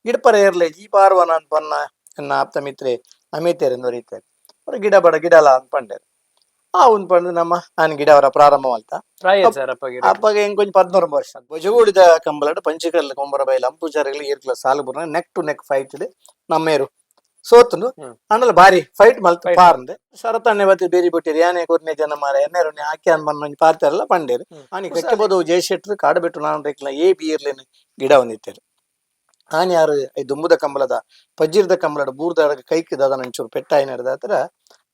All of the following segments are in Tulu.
ಗಿಡಪರ ಏರ್ಲೆ ಈ ಪಾರ್ವನ ಅಂತ ಪನ್ನ ಎನ್ನ ಆಪ್ತ ಮಿತ್ರೆ ಅಮಿತೇರೆಂದು ಬರೀತಾರೆ ಅವ್ರು ಗಿಡ ಬಡ ಗಿಡಲ ಅಂತ ಪಂಡೇರು. ಆ ಒಂದು ಪಂಡು ನಮ್ಮ ಆನ್ ಗಿಡವರ ಪ್ರಾರಂಭ ಮಲ್ತ. ಪ್ರಾಯ ಸರ್ ಅಪ್ಪಗೆ? ಅಪ್ಪಗೆ ಹೆಂಗ್ 11 ವರ್ಷ. ಭುಜಗೂಡಿದ ಕಂಬಳಡ್ ಪಂಚಕಲ್ ಕೊಂಬರ ಬೈಲ್ ಅಂಪುಚಾರಿಗಳು ಏರ್ಕಲ ಸಾಲು ಬುರ್ನ neck to neck fight ನಮ್ಮೇರು ಸೋತುಂಡು. ಆಂಡಲ ಬಾರಿ ಫೈಟ್ ಮಲ್ತ್ Fight. ಪಾರ್ಂದೆ ಶರತಣ್ಣೆ ಬತ್ತಿ ಬೇರಿ ಬಿಟ್ಟಿರಿ ಯಾನೆ ಕೊರ್ನೆ ಜನ ಮಾರ ಎನ್ನೇರು ಆಕೆ ಅನ್ ಬನ್ನ ಪಾರ್ತಾರಲ್ಲ ಪಂಡೇರು. ಆನಿ ಕಟ್ಟೆಬೋದು ಜಯಶೆಟ್ರು ಕಾಡು ಬಿಟ್ಟು ನಾನು ರೇಕ್ಲ ಎ ಬಿ ಇರ್ಲೇನು ಗಿಡ ಒಂದಿತ್ತೇರು. ಆನಿ ಯಾರು ಈ ದುಂಬುದ ಕಂಬಳದ ಪಜ್ಜಿರದ ಕಂಬಳದ ಬೂರ್ದ ಕೈಕ್ ದಾದ ಒಂಚೂರು ಪೆಟ್ಟಾಯಿ ನಡೆದ ಆತರ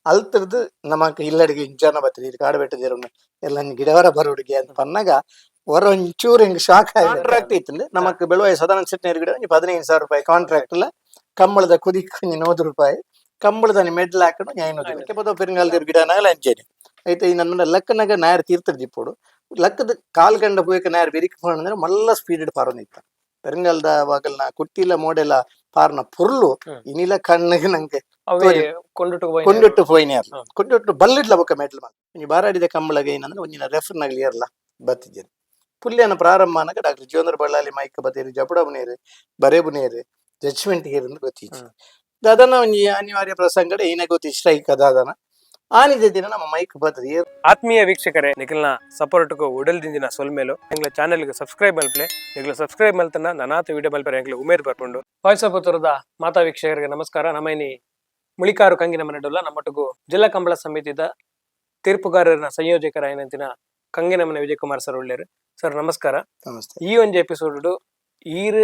ಅಲ್ತಿರ್ದು ನಮಕ್ ಇಲ್ಲಡಿಗೆ ಇಂಜನ ಬತ್ತಿರಿ ಇದು ಕಾಡು ಬೆಟ್ಟದಿರೋ ಎಲ್ಲ ಗಿಡವರ ಬರೋಡಿಗೆ ಅಂತ ಪನ್ನಾಗ ಹೊರ ಒಂಚೂರು ಹಿಂಗ್ ಶಾಕ್ ಕಾಂಟ್ರಾಕ್ಟ್ ಇತ್ತು ನಮಕ್. ಬೆಳುವಾಯಿ ಸದಾನಂದ ಶೆಟ್ಟಿ ಗಿಡ 15,000 ರೂಪಾಯಿ ಕಾಂಟ್ರಾಕ್ಟ್ ಇಲ್ಲ. ಕಂಬಳದ ಕುದಿಕ್ 100 ರೂಪಾಯಿ, ಕಂಬಳದ ಮೆಡ್ಲ್ ಹಾಕೊಂಡು 500 ಪದ ಪೆರುಂಗಾಲದ ಗಿಡ ನಾಗಲ ಅಂಚೇನೆ ಐತೆ. ಈ ನನ್ನ ಲಕ್ಕನಾಗ ನಾಯರ್ ತೀರ್ಥದ ದಿಪ್ಪೋಡು ಲಕ್ಕದ ಕಾಲ್ ಗಂಡ ಪೋಯಕ ನಾಯರ್ ಬೆರಿಕ್ ಅಂದ್ರೆ ಮಲ್ಲ ಸ್ಪೀಡ್ ಪಾರೊಂದಿತ್ತ ಪೆರುಂಗಾಲದ ವಾಗಲ್ನ ಕುಟ್ಟಿಲ ಮೋಡೆಲ ಪಾರ್ನ ಪೊರ್ಲು. ಇನಿಲ ಕಣ್ಣಿಗೆ ನಂಗೆ ಅವೇ ಕೊಂಡುಟ್ಟು ಹೋಯ್ನ. ಕೊಂಡಿಟ್ಟು ಪೋಯಿನೇ ಅಲ್ಲ. ಕೊಂಡಿಟ್ಟು ಬಲ್ಲಿಡ್ಲ ಬೊಕ್ಕ ಮೆಡ್ಲ್ ಮಲ್ ಒಂಜಿ ಬಾರಾಡಿದ ಕಂಬಳಗ ಏನಂದ್ರೆ ಒಂಜಿನ ರೆಫರ್ನಾಗಲಿ ಇರಲ್ಲ ಬತ್ತಿದ್ದೇನೆ. ಪುಲ್ಯನ ಪ್ರಾರಂಭ ಅನಗ ಡಾಕ್ಟರ್ ಜೀವೇಂದ್ರ ಬಳ್ಳಾಲಿ ಮೈಕ್ ಬತ್ತೀರಿ, ಜಪುಡ ಬುನೇರು ಬರೇ ಬುನೇರು ಜಡ್ಜ್ಮೆಂಟ್ ಹೇರಂದು ಗೊತ್ತಿತ್ತು. ದಾದನ ಒಂಜಿ ಅನಿವಾರ್ಯ ಪ್ರಸಂಗಡೆ ಏನೇ ಗೊತ್ತಿ ಸ್ಟ್ರೈಕ್ ದಾದನ ಆನಿದ ದಿನ ನಮ್ಮ ಮೈಕ್ ಬರ್ತದೆ. ಆತ್ಮೀಯ ವೀಕ್ಷಕರೇ, ನಿಖಲ್ನ ಸಪೋರ್ಟ್ಗೂ ಉಡಲ್ದಿಂದಿನ ಸೊಲ್ಮೇಲು. ಎಂಗ್ಲ ಚಾನೆಲ್ಗೆ ಸಬ್ಸ್ಕ್ರೈಬ್ ಮಲ್ಪ್ಲೆ. ನಿಗ್ಲ ಸಬ್ಸ್ಕ್ರೈಬ್ ಮಲ್ತನ ನನಾತ ವಿಡಿಯೋ ಮಲ್ಪರೆ ಎಂಗ್ಲ ಉಮೇದ್ ಬರ್ಕೊಂಡು. ವಾಯ್ಸ್ ಆಫ್ ಪುತ್ತೂರದ ಮಾತಾ ವೀಕ್ಷಕರಿಗೆ ನಮಸ್ಕಾರ. ನಮ್ಮ ಇನಿ ಮುಳಿಕಾರು ಕಂಗಿನ ಮನೆಡುಲ್ಲ ನಮ್ಮೊಟ್ಟಿಗೂ ಜಿಲ್ಲಾ ಕಂಬಳ ಸಮಿತಿದ ತೀರ್ಪುಗಾರರ ಸಂಯೋಜಕರ ಏನಂತಿನ ಕಂಗಿನ ಮನೆ ವಿಜಯಕುಮಾರ್ ಸರ್ ಉಳ್ಳೇರು. ಸರ್, ನಮಸ್ಕಾರ. ನಮಸ್ತೆ. ಈ ಒಂಜಿ ಎಪಿಸೋಡ್ ಈರ್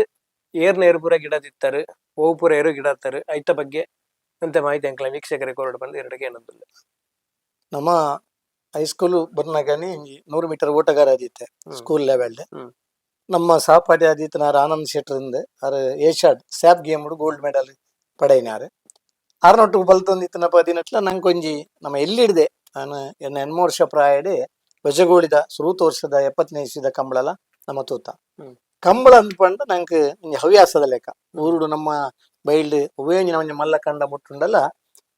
ಏರ್ನ ಏರು ಪೂರ ಗಿಡ ತಿತ್ತಾರೆ, ಓವು ಪೂರ ಏರು ಗಿಡ ಹತ್ತಾರೆ, ಐತ ಬಗ್ಗೆ ಅಂತೆ ಮಾಹಿತಿ ಅಂಕಲ ವೀಕ್ಷಕರಿಗೆ ಕೊರಡು ಬಂದು ಎರಡಿಗೆ ಏನಂದಿಲ್ಲ. ನಮ್ಮ ಹೈಸ್ಕೂಲ್ ಬರ್ನಾಗನಿ 100 ಮೀಟರ್ ಓಟಗಾರ ಆದಿತ್ತೆ ಸ್ಕೂಲ್ ಲೆವೆಲ್. ನಮ್ಮ ಸಹಪಾಠಿ ಆದಿತ್ಯನಾರ್ ಆನಂದ್ ಶೆಟ್ಟರಿಂದ ಅರ್ ಏಷ್ಯಾಡ್ ಸ್ಯಾಪ್ game gold medal ಪಡೆಯಿನಾರು. ಆರ್ನೊಟ್ಟು ಬಲ್ತೊಂದಿತ್ತನಪ್ಪ ದಿನಟ್ಲ ನಂಗೆ ಒಂಜಿ ನಮ್ಮ ಎಲ್ಲಿಡ್ದೆ ನಾನು ಎನ್ನ 80 ವರ್ಷ ಪ್ರಾಯಡೆ ಬಜಗೋಳಿದ ಸುರೂತ ವರ್ಷದ 70ನೇ ಇಸ್ವಿದ ಕಂಬಳಲ ನಮ್ಮ ತೂತ. ಕಂಬಳ ಅಂದ್ಪಂಡ ನಂಗೆ ಒಂಜಿ ಹವ್ಯಾಸದ ಲೆಕ್ಕ. ಊರುಡು ನಮ್ಮ ಬೈಲ್ಡ್ ಉವೇಂಜಿನ ಒಂಜಿ ಮಲ್ಲ ಕಂಡ ಮುಟ್ಟುಂಡಲ್ಲ,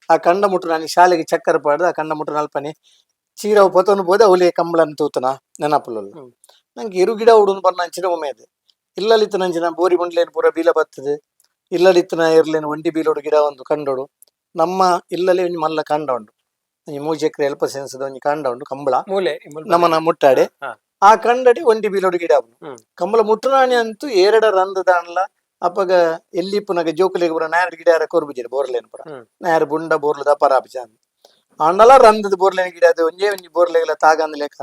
ಆ ಕಂಡ ಮುಟ್ಟು ನಾನು ಶಾಲೆಗೆ ಚಕ್ಕರ್ ಪಾಡ್ದು ಆ ಕಂಡ ಮುಟ್ಟು ನಲ್ಪನೆ ಚೀರವು ಪೊತೊಂದು ಪೋದೆ ಅವಲಿ ಕಂಬಳನ್ ತೂತನ ನೆನಪುಲ್ಲ. ನಂಗೆ ಎರು ಗಿಡ ಉಡುನು ಬಣ್ಣ ಅಂಚಿನ ಉಮೇದು. ಇಲ್ಲಲಿತ್ತು ನಂಚಿನ ಬೋರಿ ಬಂಡ್ಲೇನು ಪೂರ ಬೀಲ ಬರ್ತದೆ. ಇಲ್ಲಲಿತ್ತನ ಇರ್ಲೇನು ಒಂಟಿ ಬೀಲೋಡು ಗಿಡ ಒಂದು ಕಂಡೋಡು. ನಮ್ಮ ಇಲ್ಲಲ್ಲಿ ಒಂಜಿ ಮಲ್ಲ ಕಂಡ ಉಂಡು, ಒಂಜಿ 3 ಎಕರೆ ಎಲ್ಪ ಸೆನ್ಸದ ಒಂಜಿ ಕಂಡ ಉಂಡು ಕಂಬಳ. ಮೂಲೆ. ನಮ್ಮನ ಮುಟ್ಟಾಡೆ. ಆ ಕಂಡಡಿ ಒಂಟಿ ಬೀಲೋಡು ಗಿಡ ಅವನು. ಕಂಬಳ ಮುಟ್ಟುನಾಣಿ ಅಂತೂ ಏರಡ ರಂದು ದಾಣಲ. ಅಪ್ಪಗ ಎಲ್ಲಿ ಪುನಗ ಜೋಕುಲಿಗೆ ಪೂರ ನಾಯರ್ ಗಿಡ ಯಾರ ಕೊರ್ಬುಜಿರ ಬೋರ್ಲೇನು ಪೂರ. ನಾಯರ್ ಬುಂಡ ಬೋರ್ಲದ ಪರಾಪಜ ಆಂಡಲ ರಂದದ ಬೋರ್ಲೇನ ಗಿಡ ಅದು ಒಂಜೇ ಒಂಜಿ ಬೋರ್ಲೆಗಳ ತಾಗಂದ ಲೆಕ್ಕ.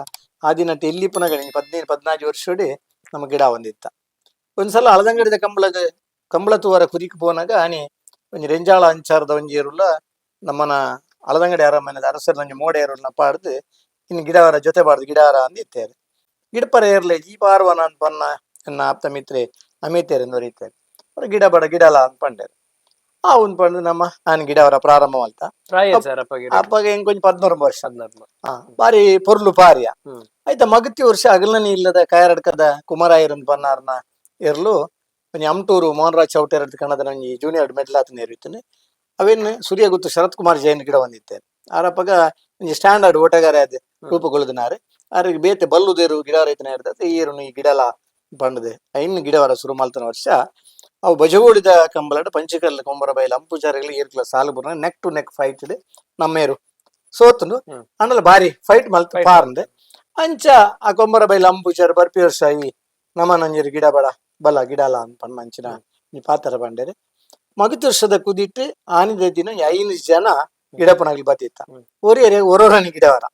ಆ ದಿನಟ್ಟು ಎಲ್ಲಿ ಪುನಗ 15 14 ವರ್ಷೋಡಿ ನಮ್ಮ ಗಿಡ ಒಂದಿತ್ತ. ಒಂದ್ಸಲ ಅಳದಂಗಡಿದ ಕಂಬಳಗ ಕಂಬಳ ತೂವರ ಕುದಿಕ್ ಪೋನಾಗ ಆನಿ ಒಂಜಿ ರೆಂಜಾಳ ಅಂಚಾರದ ಒಂಜಿ ಏರುಲ್ಲ ನಮ್ಮನ ಅಳದಂಗಡಿ ಅರಮನೆದ ಅರಸರ ಒಂಜಿ ಮೋಡೆ ಏರುಲ್ಲ ಪಾಡ್ದು ಇನ್ನು ಗಿಡವರ ಜೊತೆ ಬಾರ್ದು ಗಿಡಾರ ಅಂದಿತ್ತೇರು. ಗಿಡಪರ ಏರ್ಲೆ ಈ ಪಾರ್ವನ ಅಂತ ಪನ್ನ ಎನ್ನ ಆಪ್ತ ಮಿತ್ರೆ ಅಮಿತೇರೆಂದು ಬರೀತಾರೆ ಅವ್ರು ಗಿಡ ಬಡ ಗಿಡಲ ಅಂತ ಪಂಡೇರು. ಆ ಒಂದು ಪಂಡು ನಮ್ಮ ಆನ್ ಗಿಡವರ ಪ್ರಾರಂಭ ಮಲ್ತ. ಪ್ರಾಯ ಸರ್ ಅಪ್ಪಗೆ? ಅಪ್ಪಗೆ ಹೆಂಗ್ ಒಂಜಿ 11 ವರ್ಷ. 16. ಬಾರಿ ಪೊರ್ಲು ಪಾರ್ಯ. ಆಯ್ತಾ ಮಗತಿ ವರ್ಷ ಅಗಲನಿ ಇಲ್ಲದ ಕಾಯರಡ್ಕದ ಕುಮಾರಾಯರನ್ ಪನ್ನಾರ್ನ ಎರ್ಲು ಒಂಜಿ ಅಮ್ಟೂರು ಮೋಹನರಾಜ್ ಚೌಟೆರಡ್ ಕಣದ ಒಂಜಿ ಜೂನಿಯರ್ ಮೆಡ್ಲ್ ಆತ ನೇರಿತ್ತನೆ. ಅವೇನ್ ಸೂರ್ಯ ಗುತ್ತು ಶರತ್ ಕುಮಾರ್ ಜೈನ್ ಗಿಡ ಬಂದಿತ್ತೇನೆ. ಆರಪ್ಪಗ ಒಂಜಿ ಸ್ಟ್ಯಾಂಡರ್ಡ್ ಓಟಗಾರ ಅದೇ ರೂಪುಗೊಳ್ಳುದಿನಾರೆ. ಆರಿಗೆ ಬೇತೆ ಬಲ್ಲುದೇರು ಗಿಡ ರೈತನ ಇರ್ತದೆ ಈರುನು ಈ ಗಿಡಲ ಬಂಡದೆ ಐನ್ ಗಿಡವರ ಶುರು ಮಲ್ತನ ವರ್ಷ ಅವು ಬಜಗೋಳಿದ ಕಂಬಳಡ್ ಪಂಚಕಲ್ ಕೊಂಬರ ಬೈಲ್ ಅಂಪುಚಾರಿಗಳು ಏರ್ಕಲ ಸಾಲು ಬುರ್ನ neck to neck fight ನಮ್ಮೇರು ಸೋತುಂಡು. ಆಂಡಲ ಬಾರಿ ಫೈಟ್ ಮಲ್ತ್ Fight. ಪಾರ್ಂದೆ ಅಂಚ ಆ ಕೊಂಬರ ಬೈಲ್ ಅಂಪುಚಾರ ಬರ್ಪಿ ವರ್ಷ ಈ ನಮ್ಮ ನಂಜರು ಗಿಡ ಬಡ ಬಲ ಗಿಡಲ ಅಂತ ಪಣ್ಣ ಅಂಚಿನ ಈ ಪಾತರ ಬಂಡೇರೆ. ಮಗತಿ ವರ್ಷದ ಕುದಿಟ್ಟು ಆನಿದ ದಿನ ಐದು ಜನ ಗಿಡಪುನಗ್ಲಿ ಬತ್ತಿತ್ತ. ಒರಿಯರೆ ಒರೊರನಿ ಗಿಡವರ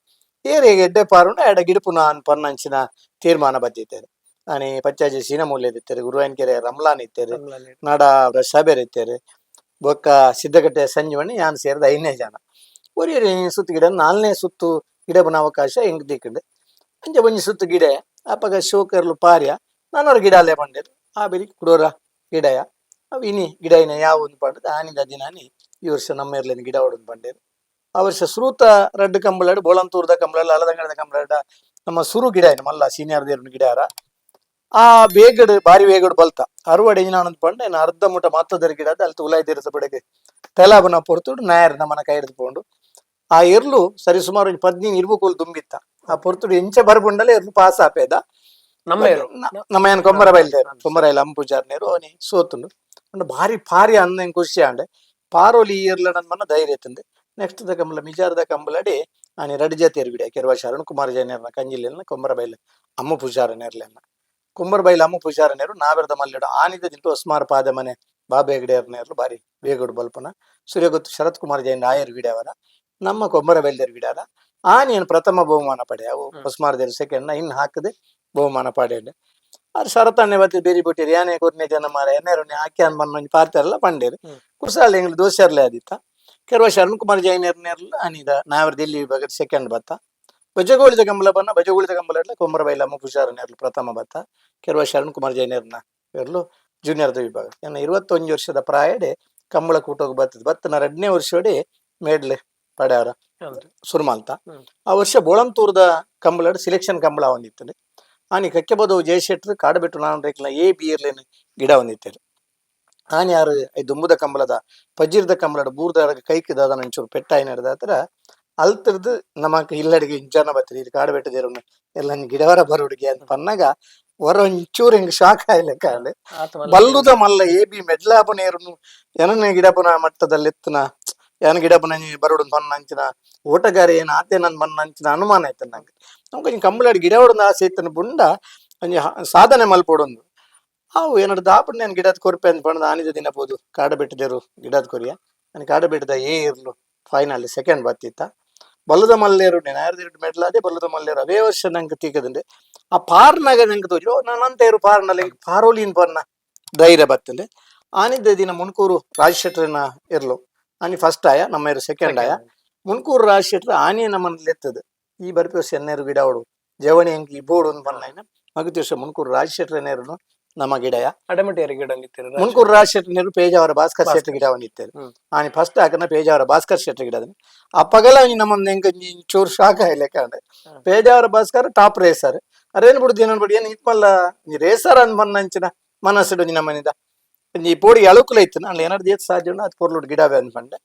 ಏರಿಗೆ ಎಡ್ಡೆ ಪಾರುಂಡ ಎಡ ಗಿಡಪುನ ಅನ್ ಪನ್ನ ಅಂಚಿನ ತೀರ್ಮಾನ ಬತ್ತಿತ್ತೇವೆ. ಆನಿ ಪಚ್ಚಾಜಿ ಸೀನಮೂಲ್ಯ ಇತ್ತೇವೆ, ಗುರುವಾಯನಕೆರೆ ರಮ್ಲಾನ್ ಇತ್ತೇವೆ, ನಾಡ ಸಬೇರ್ ಇತ್ತೇವೆ, ಬೊಕ್ಕ ಸಿದ್ದಕಟ್ಟೆ ಸಂಜೀವಣ್ಣಿ, ಯಾನ್ ಸೇರಿದ ಐದನೇ ಜನ. ಒರಿಯರಿ ಸುತ್ತು ಗಿಡ ನಾಲ್ನೇ ಸುತ್ತು ಗಿಡ ಬನ ಅವಕಾಶ ಹೆಂಗ್ ದಿಕ್ಕಂಡೆ. ಅಂಚ ಒಂಜಿ ಸುತ್ತು ಗಿಡ ಅಪ್ಪಗ ಶೋಕರ್ಲು ಪಾರ್ಯ ನಾನೊರ ಗಿಡ ಅಲ್ಲೇ ಬಂಡೇರು. ಆ ಬೆರಿ ಕುಡೋರ ಗಿಡಯ ಅವು ಇನಿ ಗಿಡ ಇನ ಯಾವ ಒಂದು ಪಂಡದ ಆನಿದ ದಿನಾನಿ ಈ ವರ್ಷ ನಮ್ಮ ಇರ್ಲೇನು ಗಿಡ ಹೊಡೆದು ಬಂಡೇರು. ಆ ವರ್ಷ ಸುರೂತ ರಡ್ಡು ಕಂಬಳಾಡು ಬೋಳಂತೂರ್ದ ಕಂಬಳಾಡು ಅಲದಂಗಡದ ಕಂಬಳಾಡ ನಮ್ಮ ಸುರು ಗಿಡ ಏನು ಮಲ್ಲ ಸೀನಿಯರ್ ದೇವ್ರ ಗಿಡ. ಆ ಬೇಗಡು ಬಾರಿ ಬೇಗಡು ಬಲ್ತ ಅರುವಡೆ ಏನಾನಂದ್ ಪಂಡ ಇನ್ನು ಅರ್ಧ ಮುಟ ಮಾತದರ ಗಿಡ ಅಲ್ಲಿ ಉಲಾಯ್ ತೀರ್ಸ ಬಡೆಗೆ ತೆಲಾಬನ ಪೊರ್ತುಡು ನಾಯರ್ ನಮ್ಮನ ಕೈ ಹಿಡಿದು ಪೋಂಡು. ಆ ಎರ್ಲು ಸರಿ ಸುಮಾರು ಒಂಜಿ 15 ಇರ್ವು ಕೋಲು ದುಂಬಿತ್ತ. ಆ ಪೊರ್ತುಡು ಎಂಚ ಬರ್ಬುಂಡಲೆ ಎರ್ಲು ಪಾಸ್ ಆಪೇದ. ನಮ್ಮ ಏರು. ನಮ್ಮ ಏನು ಕೊಮ್ಮರ ಬೈಲ್ದೇರು ಕೊಮ್ಮರ ಅಂಪುಜಾರ್ನೇರು ಅವನಿ ಸೋತುಂಡು. ಅಂಡ ಭಾರಿ ಪಾರಿ ಅಂದ ಖುಷಿ ಆಂಡೆ ಪಾರೋಲಿ ಇರ್ಲಡ ಮನ್ನ ಧೈರ್ಯ ಇತ್ತಂದೆ. ನೆಕ್ಸ್ಟ್ the Kambala ಮಿಜಾರದ ಕಂಬಲಡಿ ಆನಿ ರಡ್ಡು ಜಾತಿಯರು ಗಿಡ ಕೆರವ ಶರಣ್ ಕುಮಾರ್ ಜೈನರ್ನ ಕಂಜಿಲೆಲ್ಲ ಕೊಮ್ಮರಬೈಲ್ ಅಮ್ಮ ಪೂಜಾರ ನೇರ್ಲೆನ್ನ ಕುಂಬರಬೈಲ್ ಅಮ್ಮ ಪೂಜಾರ ನೇರು ನಾವೆರದ ಮಲ್ಲೆಡು ಆನಿದ ದಿಂಟು ಒಸ್ಮಾರ್ ಪಾದ ಮನೆ ಬಾಬೆ ಹೆಗಡೆಯರ್ ನೇರ್ಲು ಬಾರಿ ಬೇಗಡು ಬಲ್ಪನ ಸೂರ್ಯಗುತ್ತು ಶರತ್ ಕುಮಾರ್ ಜೈನ್ ಆಯರ್ ಗಿಡವರ ನಮ್ಮ ಕೊಮ್ಮರಬೈಲ್ದರ್ ಗಿಡಾರ ಆನಿಯನ್ ಪ್ರಥಮ ಬಹುಮಾನ ಪಡೆ ಅವು. ಹೊಸ್ಮಾರದೇರು ಸೆಕೆಂಡ್ ಇನ್ನು ಹಾಕದೆ ಬಹುಮಾನ ಪಡೆಯಂಡೆ. ಅದು ಶರತಣ್ಣೆ ಬತ್ತಿ ಬೇರಿ ಬಿಟ್ಟಿರಿ ಯಾನೆ ಕೊರ್ನೆ ಜನ ಮಾರ ಎನ್ನೇರು ಹಾಕಿ ಅನ್ ಬನ್ನ ಪಾರ್ತಾರಲ್ಲ ಪಂಡೇರು. ಕುಸಾಲ ಎಂಗ್ಳು ದೋಸೆರ್ಲೆ ಆದಿತ್ತ ಕೆಲವು ಶರಣ್ ಕುಮಾರ್ ಜೈನರ್ ನೇರ್ಲ ಅನಿದ ನಾವರ್ ದಿಲ್ಲಿ ವಿಭಾಗದ ಸೆಕೆಂಡ್ ಬತ್ತ. ಬಜಗೋಳಿದ ಕಂಬಳ ಬನ್ನ ಬಜಗೋಳಿದ ಕಂಬಳ ಕೊಮ್ಮರಬೈಲ ಅಮ್ಮ ಪೂಜಾರ ನೇರ್ಲು ಪ್ರಥಮ ಬತ್ತ. ಕೆಲವು ಶರಣ್ ಕುಮಾರ್ ಜೈನರ್ನ ಇರ್ಲು ಜೂನಿಯರ್ದ ವಿಭಾಗ. ಎನ್ನ 21 ವರ್ಷದ ಪ್ರಾಯಡೆ ಕಂಬಳ ಕೂಟೋಗಿ ಬತ್ತದ ಬತ್ತನ 2ನೇ ವರ್ಷೋಡಿ ಮೇಡ್ಲೆ ಪಡ್ಯಾರ ಸುರುಮಾಲ್ತ. ಆ ವರ್ಷ ಬೋಳಂತೂರ್ದ ಕಂಬಳ ಸಿಲೆಕ್ಷನ್ ಕಂಬಳ ಒಂದಿತ್ತು. ಆನಿ ಕಕ್ಕೆಬದು ಜಯಶೆಟ್ರು ಕಾಡಬಿಟ್ಟು ನಾನು ರೇಖಲ ಎ ಬಿ ಇರ್ಲೇನು ಗಿಡ ಒಂದಿತ್ತೇನೆ. ಆನಿ ಯಾರು I ದುಂಬುದ ಕಂಬಳದ ಪಜ್ಜಿರ್ದ ಕಂಬಳದ ಬೂರ್ದ ಕೈಕ್ ದಾದ ಒಂಚೂರು ಪೆಟ್ಟಾಯಿ ನಡೆದ ಹತ್ರ ಅಲ್ತಿರ್ದು ನಮಕ್ ಇಲ್ಲಡಿಗೆ ಇಂಜನ ಬತ್ತಿರಿ ಇದು ಕಾಡಬೆಟ್ಟದಿರೋನು ಎಲ್ಲ ಗಿಡವರ ಬರುಡಿಗೆ ಅಂತ ಪನ್ನಾಗ ಹೊರ ಒಂಚೂರು ಹಿಂಗ್ ಶಾಕ್ ಆಯ್ಲೆಕ್ಕ. ಬಲ್ಲುದ ಮಲ್ಲ ಎ ಬಿ ಮೆಡ್ಲಾಪನೇರುನು ಏನನ್ನ ಗಿಡಪನ ಮಟ್ಟದಲ್ಲಿ ಎತ್ತನ ಏನ ಗಿಡಪನ ಬರುಡು ಬನ್ನ ಅಂಚಿನ ಓಟಗಾರ ಏನು ಆತೆ ನನ್ ಬನ್ನ ಅಂಚಿನ ಅನುಮಾನ ಆಯ್ತು ನಂಗೆ. ನಮ್ಗೆ ಕಂಬಳಾಡಿ ಗಿಡ ಹೊಡೆದ ಆಸೆ ಇತ್ತನ ಬುಂಡ ಒಂಜಿ ಸಾಧನೆ ಮಲ್ಪೊಡೊಂದು ಅವು ಏನಾದ್ರು ದಾಪಡ್ ನಾನು ಗಿಡದ ಕೊರ್ಪೆ ಅಂತ ಪಂಡ ಆನಿದ ದಿನ ಪೋದು ಕಾಡಬೆಟ್ಟದೇರು ಗಿಡದ ಕೊರಿಯ ನಾನು ಕಾಡಬೆಟ್ಟದ ಎ ಇರ್ಲು ಫೈನಲ್ ಸೆಕೆಂಡ್ ಬತ್ತಿತ್ತ. ಬಲ್ಲದ ಮಲ್ಲೇರು ನೆನಾರ್ದಿಟ್ಟು ಮೆಡ್ಲಾದೆ ಬಲ್ಲದ ಮಲ್ಲೇರು ಅವೇ ವರ್ಷ ನಂಗೆ ತೀಕದಂಡೆ. ಆ ಪಾರ್ನಾಗ ನಂಗೆ ತೋಜು ನಾನಂತ ಇರು ಪಾರ್ನಲ್ಲಿ ಪಾರೋಲಿನ್ ಪರ್ನ ಧೈರ್ಯ ಬತ್ತಂದೆ. ಆನಿದ್ದ ದಿನ ಮುನ್ಕೂರು ರಾಜ್ ಶೆಟ್ರನ ಇರ್ಲು ಆನಿ ಫಸ್ಟ್ ಆಯ, ನಮ್ಮ ಇರು ಸೆಕೆಂಡ್ ಆಯ. ಮುನ್ಕೂರು ರಾಜ್ ಶೆಟ್ರ ಆನಿ ನಮ್ಮಲ್ಲಿ ಎತ್ತದು ಈ ಬರ್ಪಿ ವರ್ಷ ಎನ್ನೇರು ಗಿಡ ಅವಡು ಜವಣಿ ಅಂಕಿ ಈ ಬೋರ್ಡ್ ಒಂದು ಬನ್ನ ಮಗತಿ ವರ್ಷ ಮುನ್ಕೂರು ರಾಜ್ ಶೆಟ್ರ ನೇರುನು ನಮ್ಮ ಗಿಡಯ. ಅಡಮಟಿಯರ ಗಿಡ ನಿಂತಿರ. ಮುನ್ಕೂರು ರಾಜ್ ಶೆಟ್ರ ನೇರು ಪೇಜಾವರ ಭಾಸ್ಕರ್ ಶೆಟ್ಟಿ ಭಾಸ್ಕರ್. ಗಿಡ ಇತ್ತೇವೆ. ಆನಿ ಫಸ್ಟ್ ಹಾಕನ ಪೇಜಾವರ ಭಾಸ್ಕರ್ ಶೆಟ್ಟಿ ಗಿಡ ಅಪ್ಪಗಲ ನಮ್ಮ ಎಂಕ ಚೂರು ಶಾಕ್ ಆಯ್ಲೆಕ್ಕ. ಪೇಜಾವರ ಭಾಸ್ಕರ್ ಟಾಪ್ ರೇಸರ್ ಅರೇನು ಬಿಡುದು ಏನನ್ ಬಿಡಿ ಏನು ಇತ್ಮಲ್ಲ ನೀ ರೇಸರ್ ಅನ್ ಬನ್ನ ಅಂಚಿನ ಮನಸ್ಸುಡು ನಿನ್ನ ಮನಿದ ಈ ಪೋಡಿ ಅಳುಕುಲ ಇತ್ತು. ನಾನು ಏನಾದ್ರು ಏತ್ ಸಾಧ್ಯ ಉಂಟು ಅದು ಪೊರ್ಲುಡು ಗಿಡವೇ ಅನ್ಪಂಡೆ.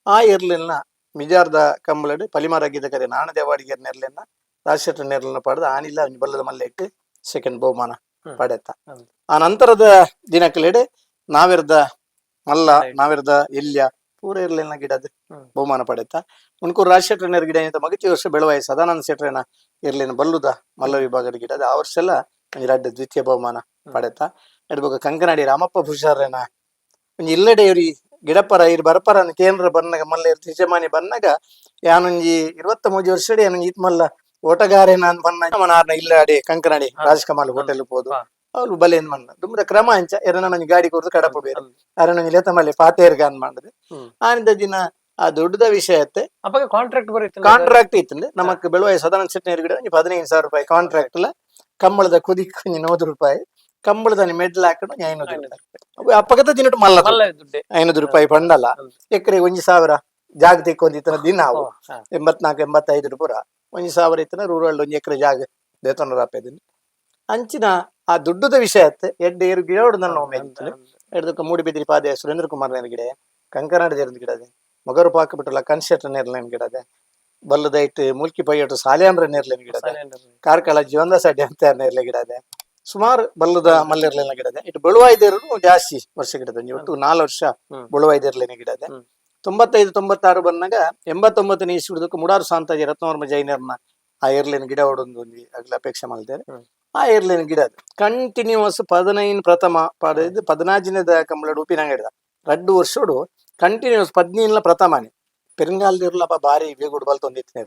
ಆ ಇರ್ಲಿಲ್ಲ ಮಿಜಾರ್ದ ಕಂಬಳಡು ಪಲಿಮಾರಾಗಿದ್ದ ಕರೆ ನಾಣದೇವಾಡಿಗೆ ನೆರ್ಲೆನ್ನ ರಾಜಶೆಟ್ರ ನೆರ್ಲನ್ನ ಪಡೆದು ಆನಿಲ್ಲ ಅವ್ನ ಬಲ್ಲದ ಮಲ್ಲೆ ಇಟ್ಟು ಸೆಕೆಂಡ್ ಬಹುಮಾನ ಪಡೆತ. ಆ ನಂತರದ ದಿನಕ್ಕಲೆಡೆ ನಾವಿರ್ದ ಮಲ್ಲ ನಾವಿರ್ದ ಎಲ್ಯ ಪೂರ ಇರ್ಲಿಲ್ಲ ಗಿಡದ ಬಹುಮಾನ ಪಡೆತ. ಉಣ್ಕೂರು ರಾಜಶೆಟ್ರನರ್ ಗಿಡ ಏನಿತ್ತು ಮಗಚಿ ವರ್ಷ ಬೆಳವಾಯಿ ಸದಾನಂದ ಶೆಟ್ರನ ಇರ್ಲಿನ ಬಲ್ಲುದ ಮಲ್ಲ ವಿಭಾಗದ ಗಿಡದ ಆ ವರ್ಷ ಎಲ್ಲ ಎರಡು ದ್ವಿತೀಯ ಬಹುಮಾನ ಪಡೆತ. ಎಡ್ಬೊಕ ಕಂಕನಾಡಿ ರಾಮಪ್ಪ ಪೂಜಾರನ ಒಂಜಿ ಇಲ್ಲಡೆ ಇವ್ರಿ ಗಿಡಪರ ಇರ್ ಬರಪರ ಕೇಂದ್ರ ಬನ್ನಗ ಮಲ್ಲ ಇರ್ ಯಜಮಾನಿ ಬನ್ನಗ ಯಾನೊಂಜಿ 23 ವರ್ಷಡಿ ಯಾನೊಂಜಿ ಇತ್ ಮಲ್ಲ ಓಟಗಾರೆ ನಾನ್ ಬನ್ನ ಮನಾರ್ನ ಇಲ್ಲಾಡಿ ಕಂಕನಾಡಿ ರಾಜ್ಕಮಾಲ್ ಹೋಟೆಲ್ ಪೋದು. ಅವ್ರು ಬಲೆ ಏನ್ ಮಣ್ಣ ದುಮ್ದ ಕ್ರಮ ಅಂಚ ಎರನ ನಂಜಿ ಗಾಡಿ ಕೊರ್ದು ಕಡಪ ಬೇರೆ ಅರನೊಂಜಿ ಲೇತ ಮಲ್ಲೆ ಪಾತೇರ್ಗ ಅನ್ ಮಾಡದೆ. ಆನಿದ ದಿನ ಆ ದೊಡ್ಡದ ವಿಷಯ ಅತ್ತೆ. ಅಪ್ಪಗ ಕಾಂಟ್ರಾಕ್ಟ್ ಬರುತ್ತೆ. ಕಾಂಟ್ರಾಕ್ಟ್ ಇತ್ತು ನಮಕ್ ಬೆಳುವಾಯಿ ಸದಾನಂದ ಶೆಟ್ಟಿ ಗಿಡ 15,000 ರೂಪಾಯಿ ಕಾಂಟ್ರಾಕ್ಟ್ ಲ. ಕಂಬಳದ ಕುದಿಕ್ 100 ರೂಪಾಯಿ, ಕಂಬಳದ ಮೆಡ್ಲ್ ಹಾಕೊಂಡು 500 ರೂಪಾಯಿ. ಅಪ್ಪಗತ ದಿನಟ್ಟು ಮಲ್ಲ ಮಲ್ಲ ದುಡ್ಡೆ. 500 ರೂಪಾಯಿ ಪಂಡಲ್ಲ ಎಕರೆ 1,000 ಜಾಗ ತಿಕ್ಕೊಂದಿತ್ತನ ದಿನ ಅವು. 84 85 ಪೂರ 1,000 ಇತ್ತನ ರೂರಲ್ ಒಂಜಿ ಎಕರೆ ಜಾಗ ದೇತನ ರಾಪೆದಿನ ಅಂಚಿನ ಆ ದುಡ್ಡುದ ವಿಷಯ ಅತ್ತೆ. ಎಡ್ಡೆ ಏರು ಗಿಡ ನನ್ನ ಒಮ್ಮೆ ಎಡ್ದಕ್ಕ ಮೂಡಿಬಿದಿರಿ ಪಾದೆ ಸುರೇಂದ್ರ ಕುಮಾರ್ ನೇರ ಗಿಡ, ಕಂಕನಾಡ ದೇರದ ಗಿಡ ಇದೆ, ಮೊಗರು ಪಾಕ ಬಿಟ್ಟಲ್ಲ ಕನ್ಸೆಟ್ರ ನೇರ್ಲೇನ್ ಗಿಡ ಇದೆ, ಬಲ್ಲದ ಇಟ್ಟು ಮುಲ್ಕಿ ಪೈಯಟ್ಟು ಸಾಲ್ಯಾಂಬ್ರ ನೇರ್ಲೇನ್ ಗಿಡ ಇದೆ, ಕಾರ್ಕಳ ಜೀವಂದ ಸಡ್ಡಿ ಅಂತ ನೇರ್ಲೆ ಗಿಡ ಇದೆ, ಸುಮಾರು ಬಲ್ಲದ ಮಲ್ಲಿರ್ಲೇನ ಗಿಡ ಇದೆ. ಇಟ್ಟು ಬಳುವಾಯ್ದೇರು ಜಾಸ್ತಿ ವರ್ಷ ಗಿಡದ ಒಟ್ಟು 4 ವರ್ಷ ಬಳುವಾಯ್ದೇರ್ಲೇನೆ ಗಿಡ ಇದೆ. 95 96 ಬಂದಾಗ 89ನೇ ಇಸ್ವಿದಕ್ಕೆ ಮುಡಾರು ಸಾಂತಾಜಿ ರತ್ನವರ್ಮ ಜೈನರ್ನ ಆ ಏರ್ಲೇನ್ ಗಿಡ ಹೊಡೊಂದು ಒಂದು ಅಗ್ಲ ಅಪೇಕ್ಷೆ ಮಾಡ್ತಾರೆ. ಆ ಏರ್ಲೇನ್ ಗಿಡ ಕಂಟಿನ್ಯೂಸ್ 15 ಪ್ರಥಮ ಪಡೆದು ಪದಿನಾಜಿನದ ಕಂಬಳ ಉಪ್ಪಿನಂಗ ಹಿಡ್ದ ರಡ್ಡು ವರ್ಷೋಡು ಕಂಟಿನ್ಯೂಸ್ ಪದ್ನೀನ್ಲ ಪ್ರಥಮನೆ. ಪೆರಂಗಾಲದಿರ್ಲಪ್ಪ ಬಾರಿ ಬೇಗುಡು ಬಲ್ ತೊಂದಿತ್ತು.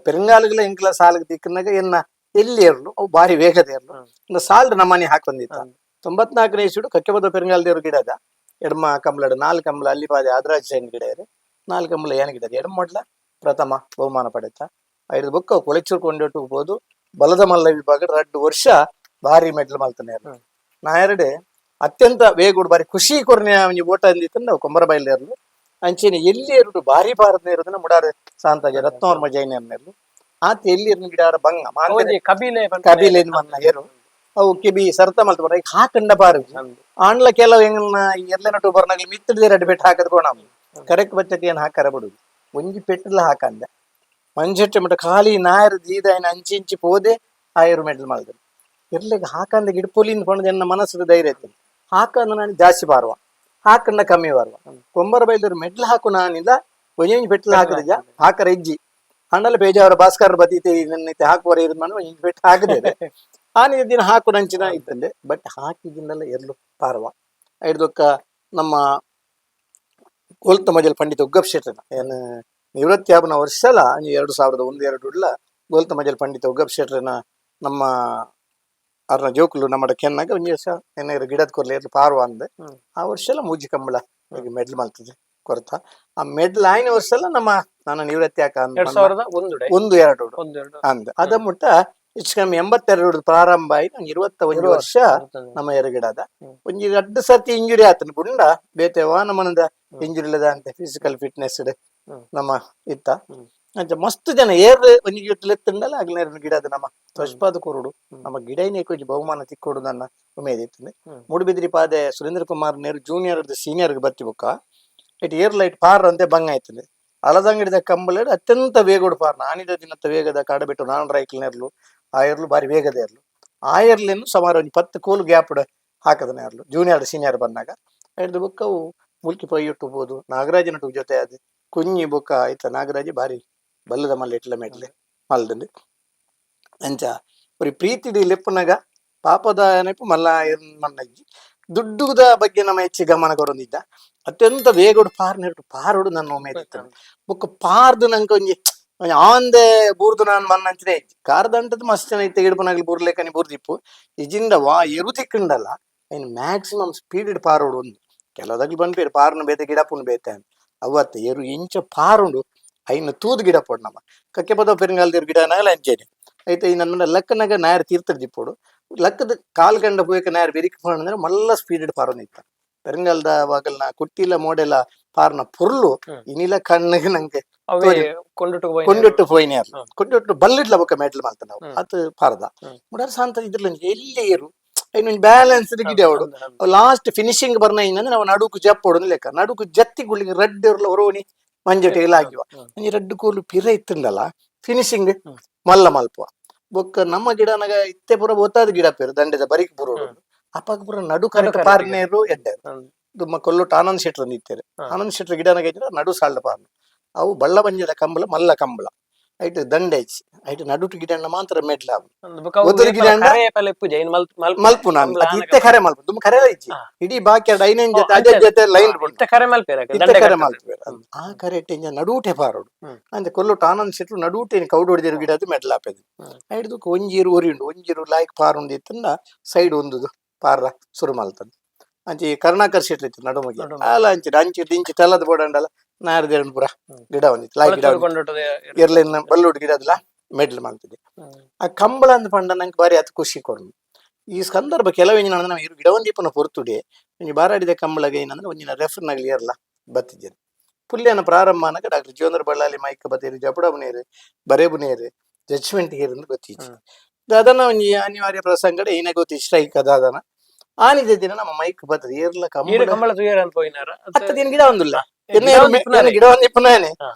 ಪೆರಂಗಾಲಗಳ ಎಂಕ್ಲ ಸಾಲಿಗೆ ದಿಕ್ಕನಾಗ ಎನ್ನ ಎಲ್ಲಿ ಏರ್ಲು ಅವು ಬಾರಿ ವೇಗದ ಏರ್ಲು. ಸಾಲ್ಡ್ ನಮ್ಮನೆ ಹಾಕೊಂದಿತ್ತ. 94ನೇ ಇಸ್ವಿಡು ಕಕ್ಕೆಬದ ಪೆರಂಗಾಲದೇವ್ರ ಗಿಡ ಅದ ಎಡಮ ಕಂಬಳಡು 4 ಕಂಬಳ ಅಲ್ಲಿ ಪಾದೆ ಆದರಾಜ್ ಜೈನ್ ಗಿಡ ಇದೆ, 4 ಕಂಬಳ ಏನ ಗಿಡ ಎಡಮ ಮೊಡ್ಲ ಪ್ರಥಮ ಬಹುಮಾನ ಪಡೆತ. ಐದು ಬುಕ್ಕ ಕೊಳೆಚೂರು ಕೊಂಡೊಟ್ಟು ಹೋದು ಬಲದ ಮಲ್ಲ ವಿಭಾಗ 2 ವರ್ಷ ಭಾರಿ ಮೆಡ್ಲ್ ಮಲ್ತಾನೆ. ನಾ ಎರಡು ಅತ್ಯಂತ ವೇಗುಡು ಬಾರಿ ಖುಷಿ ಕೊರ್ನೆ ಒಂಜಿ ಓಟ ಅಂದಿತ್ತು ನಾವು ಕೊಮ್ಮರ ಬಯಲೇರ್ಲು. ಅಂಚೆನೆ ಎಲ್ಲಿ ಎರಡು ಭಾರಿ ಭಾರತ ಇರೋದನ್ನ ಮುಡಾರೆ ಸಾಂತಾಜ ರತ್ನವರ್ಮ ಜೈನ ಆತ ಎಲ್ಲಿ ಇರ್ನ ಗಿಡಾರ ಬಂಗ ಮಾಂದ್ರೆ ಕಬಿಲೆ. ಕಬಿಲೆ ಮನ್ನ ಏರು ಅವು ಕಿಬಿ ಸರ್ತ ಮಲ್ತ ಬರ ಹಾಕಂಡ ಬಾರು ಆಂಡ್ಲ ಕೆಲವು ಹೆಂಗನ್ನ ಎಲ್ಲೆ ನಟು ಬರ್ನಾಗ್ಲಿ ಮಿತ್ತದ ಎರಡು ಬೆಟ್ಟ ಹಾಕದ್ ಕೋಣ ಕರೆಕ್ಟ್ ಬಚ್ಚಕ್ಕೆ ಏನು ಹಾಕಾರ ಬಿಡುದು ಒಂಜಿ ಪೆಟ್ಟಲ ಹಾಕಂದೆ ಮಂಜೆಟ್ಟೆ ಮಟ್ಟ ಖಾಲಿ ನಾಯರ್ ದೀದ ಏನ ಅಂಚಿ ಇಂಚಿ ಪೋದೆ ಆಯರು ಮೆಡಲ್ ಮಾಡಿದ್ರು ಇರ್ಲಿಕ್ಕೆ ಹಾಕಂದ ಗಿಡಪೊಲಿಂದ ಪಂಡದ ಎನ್ನ ಮನಸ್ಸು ಧೈರ್ಯ ಇತ್ತು. ಹಾಕಂದ ನಾನು ಜಾಸ್ತಿ ಬಾರುವ ಹಾಕಂಡ ಕಮ್ಮಿ ಬರುವ ಕೊಂಬರ ಬೈದವ್ರು ಮೆಡ್ಲ್ ಹಾಕು ನಾನಿಲ್ಲ, ಒಂಜೊಂಜಿ ಪೆಟ್ಲ್ ಹಾಕದಿಜ ಹಾಕರ ಇಜ್ಜಿ. ಹಂಡಲ ಪೇಜಾವರ ಭಾಸ್ಕರ್ ಬದಿತೆ ನನ್ನ ಹಾಕುವರ ಇರೋದು ನಾನು ಒಂಜಿ ಪೆಟ್ಟು ಹಾಕದೆ ಆನಿದ ದಿನ ಹಾಕು ನಂಚಿನ ಇತ್ತಂದೆ. ಬಟ್ ಹಾಕಿದಿಂದಲ್ಲ ಎರ್ಲು ಪಾರವ ಐಡ್ದೊಕ್ಕ ನಮ್ಮ ಗೋಲ್ತ ಮಜಲ್ ಪಂಡಿತ ಉಗ್ಗಪ್ ಶೆಟ್ಟನ ಏನು ನಿವೃತ್ತಿ ಆಪನ ವರ್ಷಲ 2001 2 ಉಳ್ಳ ಗೋಲ್ತ ಮಜಲ್ ಪಂಡಿತ ಉಗ್ಗಪ್ ಶೆಟ್ಟರನ ನಮ್ಮ ಅರ್ನ ಜೋಕುಲು ನಮ್ಮ ಕೆನ್ನಾಗ ಒಂಜಿ ವರ್ಷ ಏನಾದ್ರು ಗಿಡದ ಕೊರ್ಲೆ ಎರ್ಲು ಪಾರವ ಅಂದೆ. ಆ ವರ್ಷ ಎಲ್ಲ ಮೂಜಿ ಕಂಬಳ ಮೆಡ್ಲ್ ಮಲ್ತದೆ ಕೊರತ. ಆ ಮೆಡ್ಲ್ ಆಯ್ನ ವರ್ಷ ಎಲ್ಲ ನಮ್ಮ ನಾನು ನಿವೃತ್ತಿ ಆಕ 2001 1 2 1 2 ಅಂದ ಅದ ಮುಟ್ಟ ಹೆಚ್ಚು ಕಮ್ಮಿ 82 ಪ್ರಾರಂಭ ಆಯ್ತು. ನಂಗೆ 21 ವರ್ಷ ನಮ್ಮ ಎರಗಿಡದ. ಒಂಜಿ ರಡ್ಡು ಸರ್ತಿ ಇಂಜುರಿ ಆತನ ಗುಂಡ ಬೇತೆವಾ ನಮ್ಮನದ ಇಂಜುರಿ ಇಲ್ಲದ ಅಂತ ಫಿಸಿಕಲ್ ಫಿಟ್ನೆಸ್ ನಮ್ಮ ಇತ್ತ. ಅಂಚ ಮಸ್ತ್ ಜನ ಏರ್ ಒಂಜಿ ಜೊತೆ ಎತ್ತಂಡಲ್ಲ ಅಗ್ಲೇರ್ ಗಿಡದ ನಮ್ಮ ತ್ವಷ್ಪಾದ ಕೊರುಡು ನಮ್ಮ ಗಿಡ ಒಂಜಿ ಬಹುಮಾನ ತಿಕ್ಕೊಡು ನನ್ನ ಉಮೇದ್ ಇತ್ತಂದೆ. ಮೂಡುಬಿದ್ರಿ ಪಾದೆ ಸುರೇಂದ್ರ ಕುಮಾರ್ ನೇರು ಜೂನಿಯರ್ ಸೀನಿಯರ್ ಬತ್ತಿ ಬೊಕ್ಕ it air light ಪಾರ್ ಅಂತೆ ಬಂಗ ಆಯ್ತದೆ. ಅಲದಂಗಡಿದ ಕಂಬಳಡ್ ಅತ್ಯಂತ ವೇಗೋಡು ಪಾರ್ ನಾನಿದ ದಿನತ್ತ ವೇಗದ ಕಾಡಬಿಟ್ಟು ನಾನು ರೈಕ್ಲ್ ನೆರ್ಲು ಆ ಎರ್ಲು ಬಾರಿ ವೇಗದ ಎರ್ಲು. ಆ ಎರ್ಲೇನು ಸುಮಾರು ಒಂದು 10 ಕೋಲು ಗ್ಯಾಪ್ ಹಾಕದನ ಎರ್ಲು ಜೂನಿಯರ್ ಸೀನಿಯರ್ ಬಂದಾಗ ಹಿಡ್ದು ಬೊಕ್ಕ ಅವು ಮುಲ್ಕಿ ಪೊಯ್ಯಿಟ್ಟು ಹೋದು ನಾಗರಾಜನ ಜೊತೆ ಅದು ಕುഞ്ഞಿ ಬೊಕ್ಕ ಆಯ್ತ ನಾಗರಾಜ ಬಾರಿ ಬಲ್ಲದ ಮಲ್ಲ ಇಟ್ಲ ಮೆಟ್ಲೆ ಮಲ್ದಂದು. ಅಂಚ ಒರಿ ಪ್ರೀತಿಡಿ ಲೆಪ್ಪುನಗ ಪಾಪದ ನೆಪು ಮಲ್ಲ ಮನ್ನಜ್ಜಿ ದುಡ್ಡುದ ಬಗ್ಗೆ ನಮ್ಮ ಹೆಚ್ಚು ಗಮನ ಕೊರೊಂದಿದ್ದ. ಅತ್ಯಂತ ವೇಗೋಡು ಪಾರ್ ನೆರಟು ಪಾರೋಡು ನನ್ನ ಉಮೇದಿತ್ತು. ಬೊಕ್ಕ ಪಾರ್ದು ನಂಗೆ ಒಂಜಿ ಒಂಜಿ ಆಂದೆ ಬೂರ್ದು ನಾನು ಮನ್ನಂಚನೆ ಕಾರ್ದಂಟದ ಮಸ್ತ್ ಜನ ಇತ್ತೆ ಇಡ್ಪನಾಗ್ಲಿ ಬೂರ್ಲೇಕನಿ ಬೂರ್ದಿಪ್ಪು ಇಜಿಂದ ವಾ ಎರು ತಿಕ್ಕಂಡಲ್ಲ ಐನ್ ಮ್ಯಾಕ್ಸಿಮಮ್ ಸ್ಪೀಡ್ ಪಾರೋಡು. ಒಂದು ಕೆಲವದಾಗ್ಲಿ ಬಂದ್ಪೇರು ಪಾರ್ನು ಬೇತೆ ಗಿಡಪುನ್ ಬೇತೆ ಅವತ್ತು ಎರು ಇಂಚ ಪಾರುಂಡು ಐನ ತೂದು ಗಿಡ ಪೋಡು ನಮ್ಮ ಕಕ್ಕೆ ಪದ ಪೆರುಂಗಾಲ್ದಿರು ಗಿಡ ನಾಗಲ ಅಂಚೇನೆ ಐತೆ. ಈ ನನ್ನ ಲಕ್ಕನಾಗ ನಾಯರ್ ತೀರ್ಥದಿಪ್ಪೋಡು ಲಕ್ಕದ ಕಾಲ್ ಗಂಡ ಪೋಯಕ ನಾಯರ್ ಬೆರಿಕ್ ಅಂದ್ರೆ ಮಲ್ಲ ಸ್ಪೀಡ್ ಪಾರೋನಿತ್ತ ಪೆರುಂಗಾಲ್ದ ವಾಗಲ್ನ ಕುಟ್ಟಿಲ ಮೋಡೆಲ ಪಾರ್ನ ಪೊರ್ಲು ಇನಿಲ ಕಣ್ಣಿಗೆ ನಂಗೆ ಅವೇ ಕೊಂಡುಟ್ಟು ಕೊಂಡುಟ್ಟು ಪೋಯಿನ ಕೊಂಡುಟ್ಟು ಬಲ್ಲಿಡ್ಲ ಬೊಕ್ಕ ಮೆಡ್ಲ್ ಮಲ್ತ ನಾವು ಅದು ಪಾರ್ದ ಮುಡಾರ ಸಾಂತ ಇದ್ರಲ್ಲ ಎಲ್ಲಿ ಏರು ಐನೊಂದು ಬ್ಯಾಲೆನ್ಸ್ ಗಿಡ ಅವಡು ಲಾಸ್ಟ್ ಫಿನಿಶಿಂಗ್ ಬರ್ನ ಇನ್ನಂದ್ರೆ ನಾವು ನಡುಕು ಜಪ್ಪೋಡು ಲೆಕ್ಕ ನಡುಕು ಜತ್ತಿ ಗುಳ್ಳಿಗೆ ರಡ್ಡ್ ಇರ್ಲ ಹೊರೋಣಿ ಮಂಜಟೆ ಇಲ್ಲ ಆಗಿವ ಈ ರಡ್ಡು ಕೋಲು ಪಿರ ಇತ್ತಂಡಲ್ಲ ಫಿನಿಶಿಂಗ್ ಮಲ್ಲ ಮಲ್ಪುವ. ಬೊಕ್ಕ ನಮ್ಮ ಗಿಡನಾಗ ಇತ್ತೆ ಪೂರ ಒತ್ತಾದ ಗಿಡ ಪೇರು ದಂಡೆದ ಬರಿಕ್ ಬರೋಡು ಅಪ್ಪಾಗ ಪೂರ ನಡು ಕರೆಕ್ಟ್ ಪಾರ್ನೇರು ಎಡ್ಡೆ ದುಮ್ಮ ಕೊಲ್ಲೊಟ್ಟು ಆನಂದ್ ಶೆಟ್ರ್ ಇತ್ತೇರೆ ಆನಂದ್ ಶೆಟ್ರ್ ಗಿಡನಾಗ ಇದ್ರೆ ನಡು ಸಾಲ್ದ ಪಾರ್ನ ಅವು ಬಳ್ಳ ಬಂಜದ ಕಂಬಳ ಮಲ್ಲ ಕಂಬಳ ಐಟ್ ದಂಡೆ ಹೆಚ್ಚಿ ಐಟ್ ನಡುಟು ಗಿಡಣ್ಣ ಮಾತ್ರ ಮೆಡ್ಲ ಒತ್ತುರು ಗಿಡ ಮಲ್ಪು ನಾನು ಅದು ಇತ್ತೆ ಖರೆ ಮಲ್ಪು ತುಂಬ ಖರೆ ಇಜ್ಜಿ ಇಡೀ ಬಾಕಿ ಎರಡು ಐನೇನ್ ಜೊತೆ ಅದೇ ಜೊತೆ ಲೈನ್ ಇತ್ತೆ ಖರೆ ಮಲ್ಪು ಆ ಕರೆಕ್ಟ್ ಇಂಜ ನಡೂಟೆ ಪಾರೋಡು ಅಂದ್ರೆ ಕೊಲ್ಲೊಟ್ಟು ಆನಂದ್ ಶೆಟ್ರು ನಡೂಟೆ ಕೌಡು ಹೊಡೆದಿರು ಗಿಡ ಅದು ಮೆಡ್ಲ ಆಪೆದು ಐಡ್ದು ಒಂಜೀರು ಒರಿ ಉಂಡು ಒಂಜೀರು ಲಾಯ್ಕ್ ಪಾರುಂಡು ಇತ್ತಂದ ಸೈಡ್ ಒಂದುದು ಪಾರ್ರ ಸುರು ಮಲ್ತದ್ದು. ಅಂಚಿ ಕರುಣಾಕರ್ ಶೆಟ್ರು ಇತ್ತು ನಡುಮಗೆ ಅಲ್ಲ ಅಂಚಿ ಅಂಚಿ ದಿಂಚಿ ತೆಲ್ಲದ ಬೋಡಂಡಲ್ಲ ನಾರದೇರನ್ ಪೂರ ಗಿಡ ಒಂದಿತ್ತು ಲಾಯ್ ಗಿಡ ಎರ್ಲಿನ ಬಲ್ಲೋಡು ಗಿಡ ಅದಲ್ಲ ಮೆಡ್ಲ್ ಮಾಡ್ತಿದ್ದೆ. ಆ ಕಂಬಳ ಅಂದ್ ಪಂಡ ನಂಗೆ ಬಾರಿ ಅದು ಖುಷಿ ಕೊಡು. ಈ ಸಂದರ್ಭ ಕೆಲವು ಏನಂದ್ರೆ ನಾವು ಇರು ಗಿಡವಂದೀಪನ ಹೊರತುಡಿ ಒಂಜಿ ಬಾರಾಡಿದ ಕಂಬಳಗೆ ಏನಂದ್ರೆ ಒಂಜಿನ ರೆಫರ್ನಾಗಲಿ ಇರಲ್ಲ ಬತ್ತಿದ್ದೇನೆ. ಪುಲ್ಯನ ಪ್ರಾರಂಭ ಅನಗ ಡಾಕ್ಟರ್ ಜೀವೇಂದ್ರ ಬಳ್ಳಾಲಿ ಮೈಕ್ ಬತ್ತೀರಿ ಜಪಡಬನೇರು ಬರೇಬುನೇರು ಜಡ್ಜ್ಮೆಂಟ್ ಹೇರಂದು ಗೊತ್ತಿತ್ತು. ಅದನ್ನ ಒಂಜಿ ಅನಿವಾರ್ಯ ಪ್ರಸಂಗಡೆ ಏನೇ ಗೊತ್ತಿ ಸ್ಟ್ರೈಕ್ ಅದಾದನ ಆನಿದ ದಿನ ನಮ್ಮ ಮೈಕ್ ಬರ್ತದೆ ಏರ್ಲ ಕಂಬಳ ಕಂಬಳ ತುಯರ್ ಅಂತ ಪೋಯಿನಾರ ಹತ್ತು ದಿನ ಗಿಡ ಒಂದಿಲ್ಲ ಎಣ್ಣೆ ಗಿಡ ಒಂದು ಇಪ್ಪನಾನೆ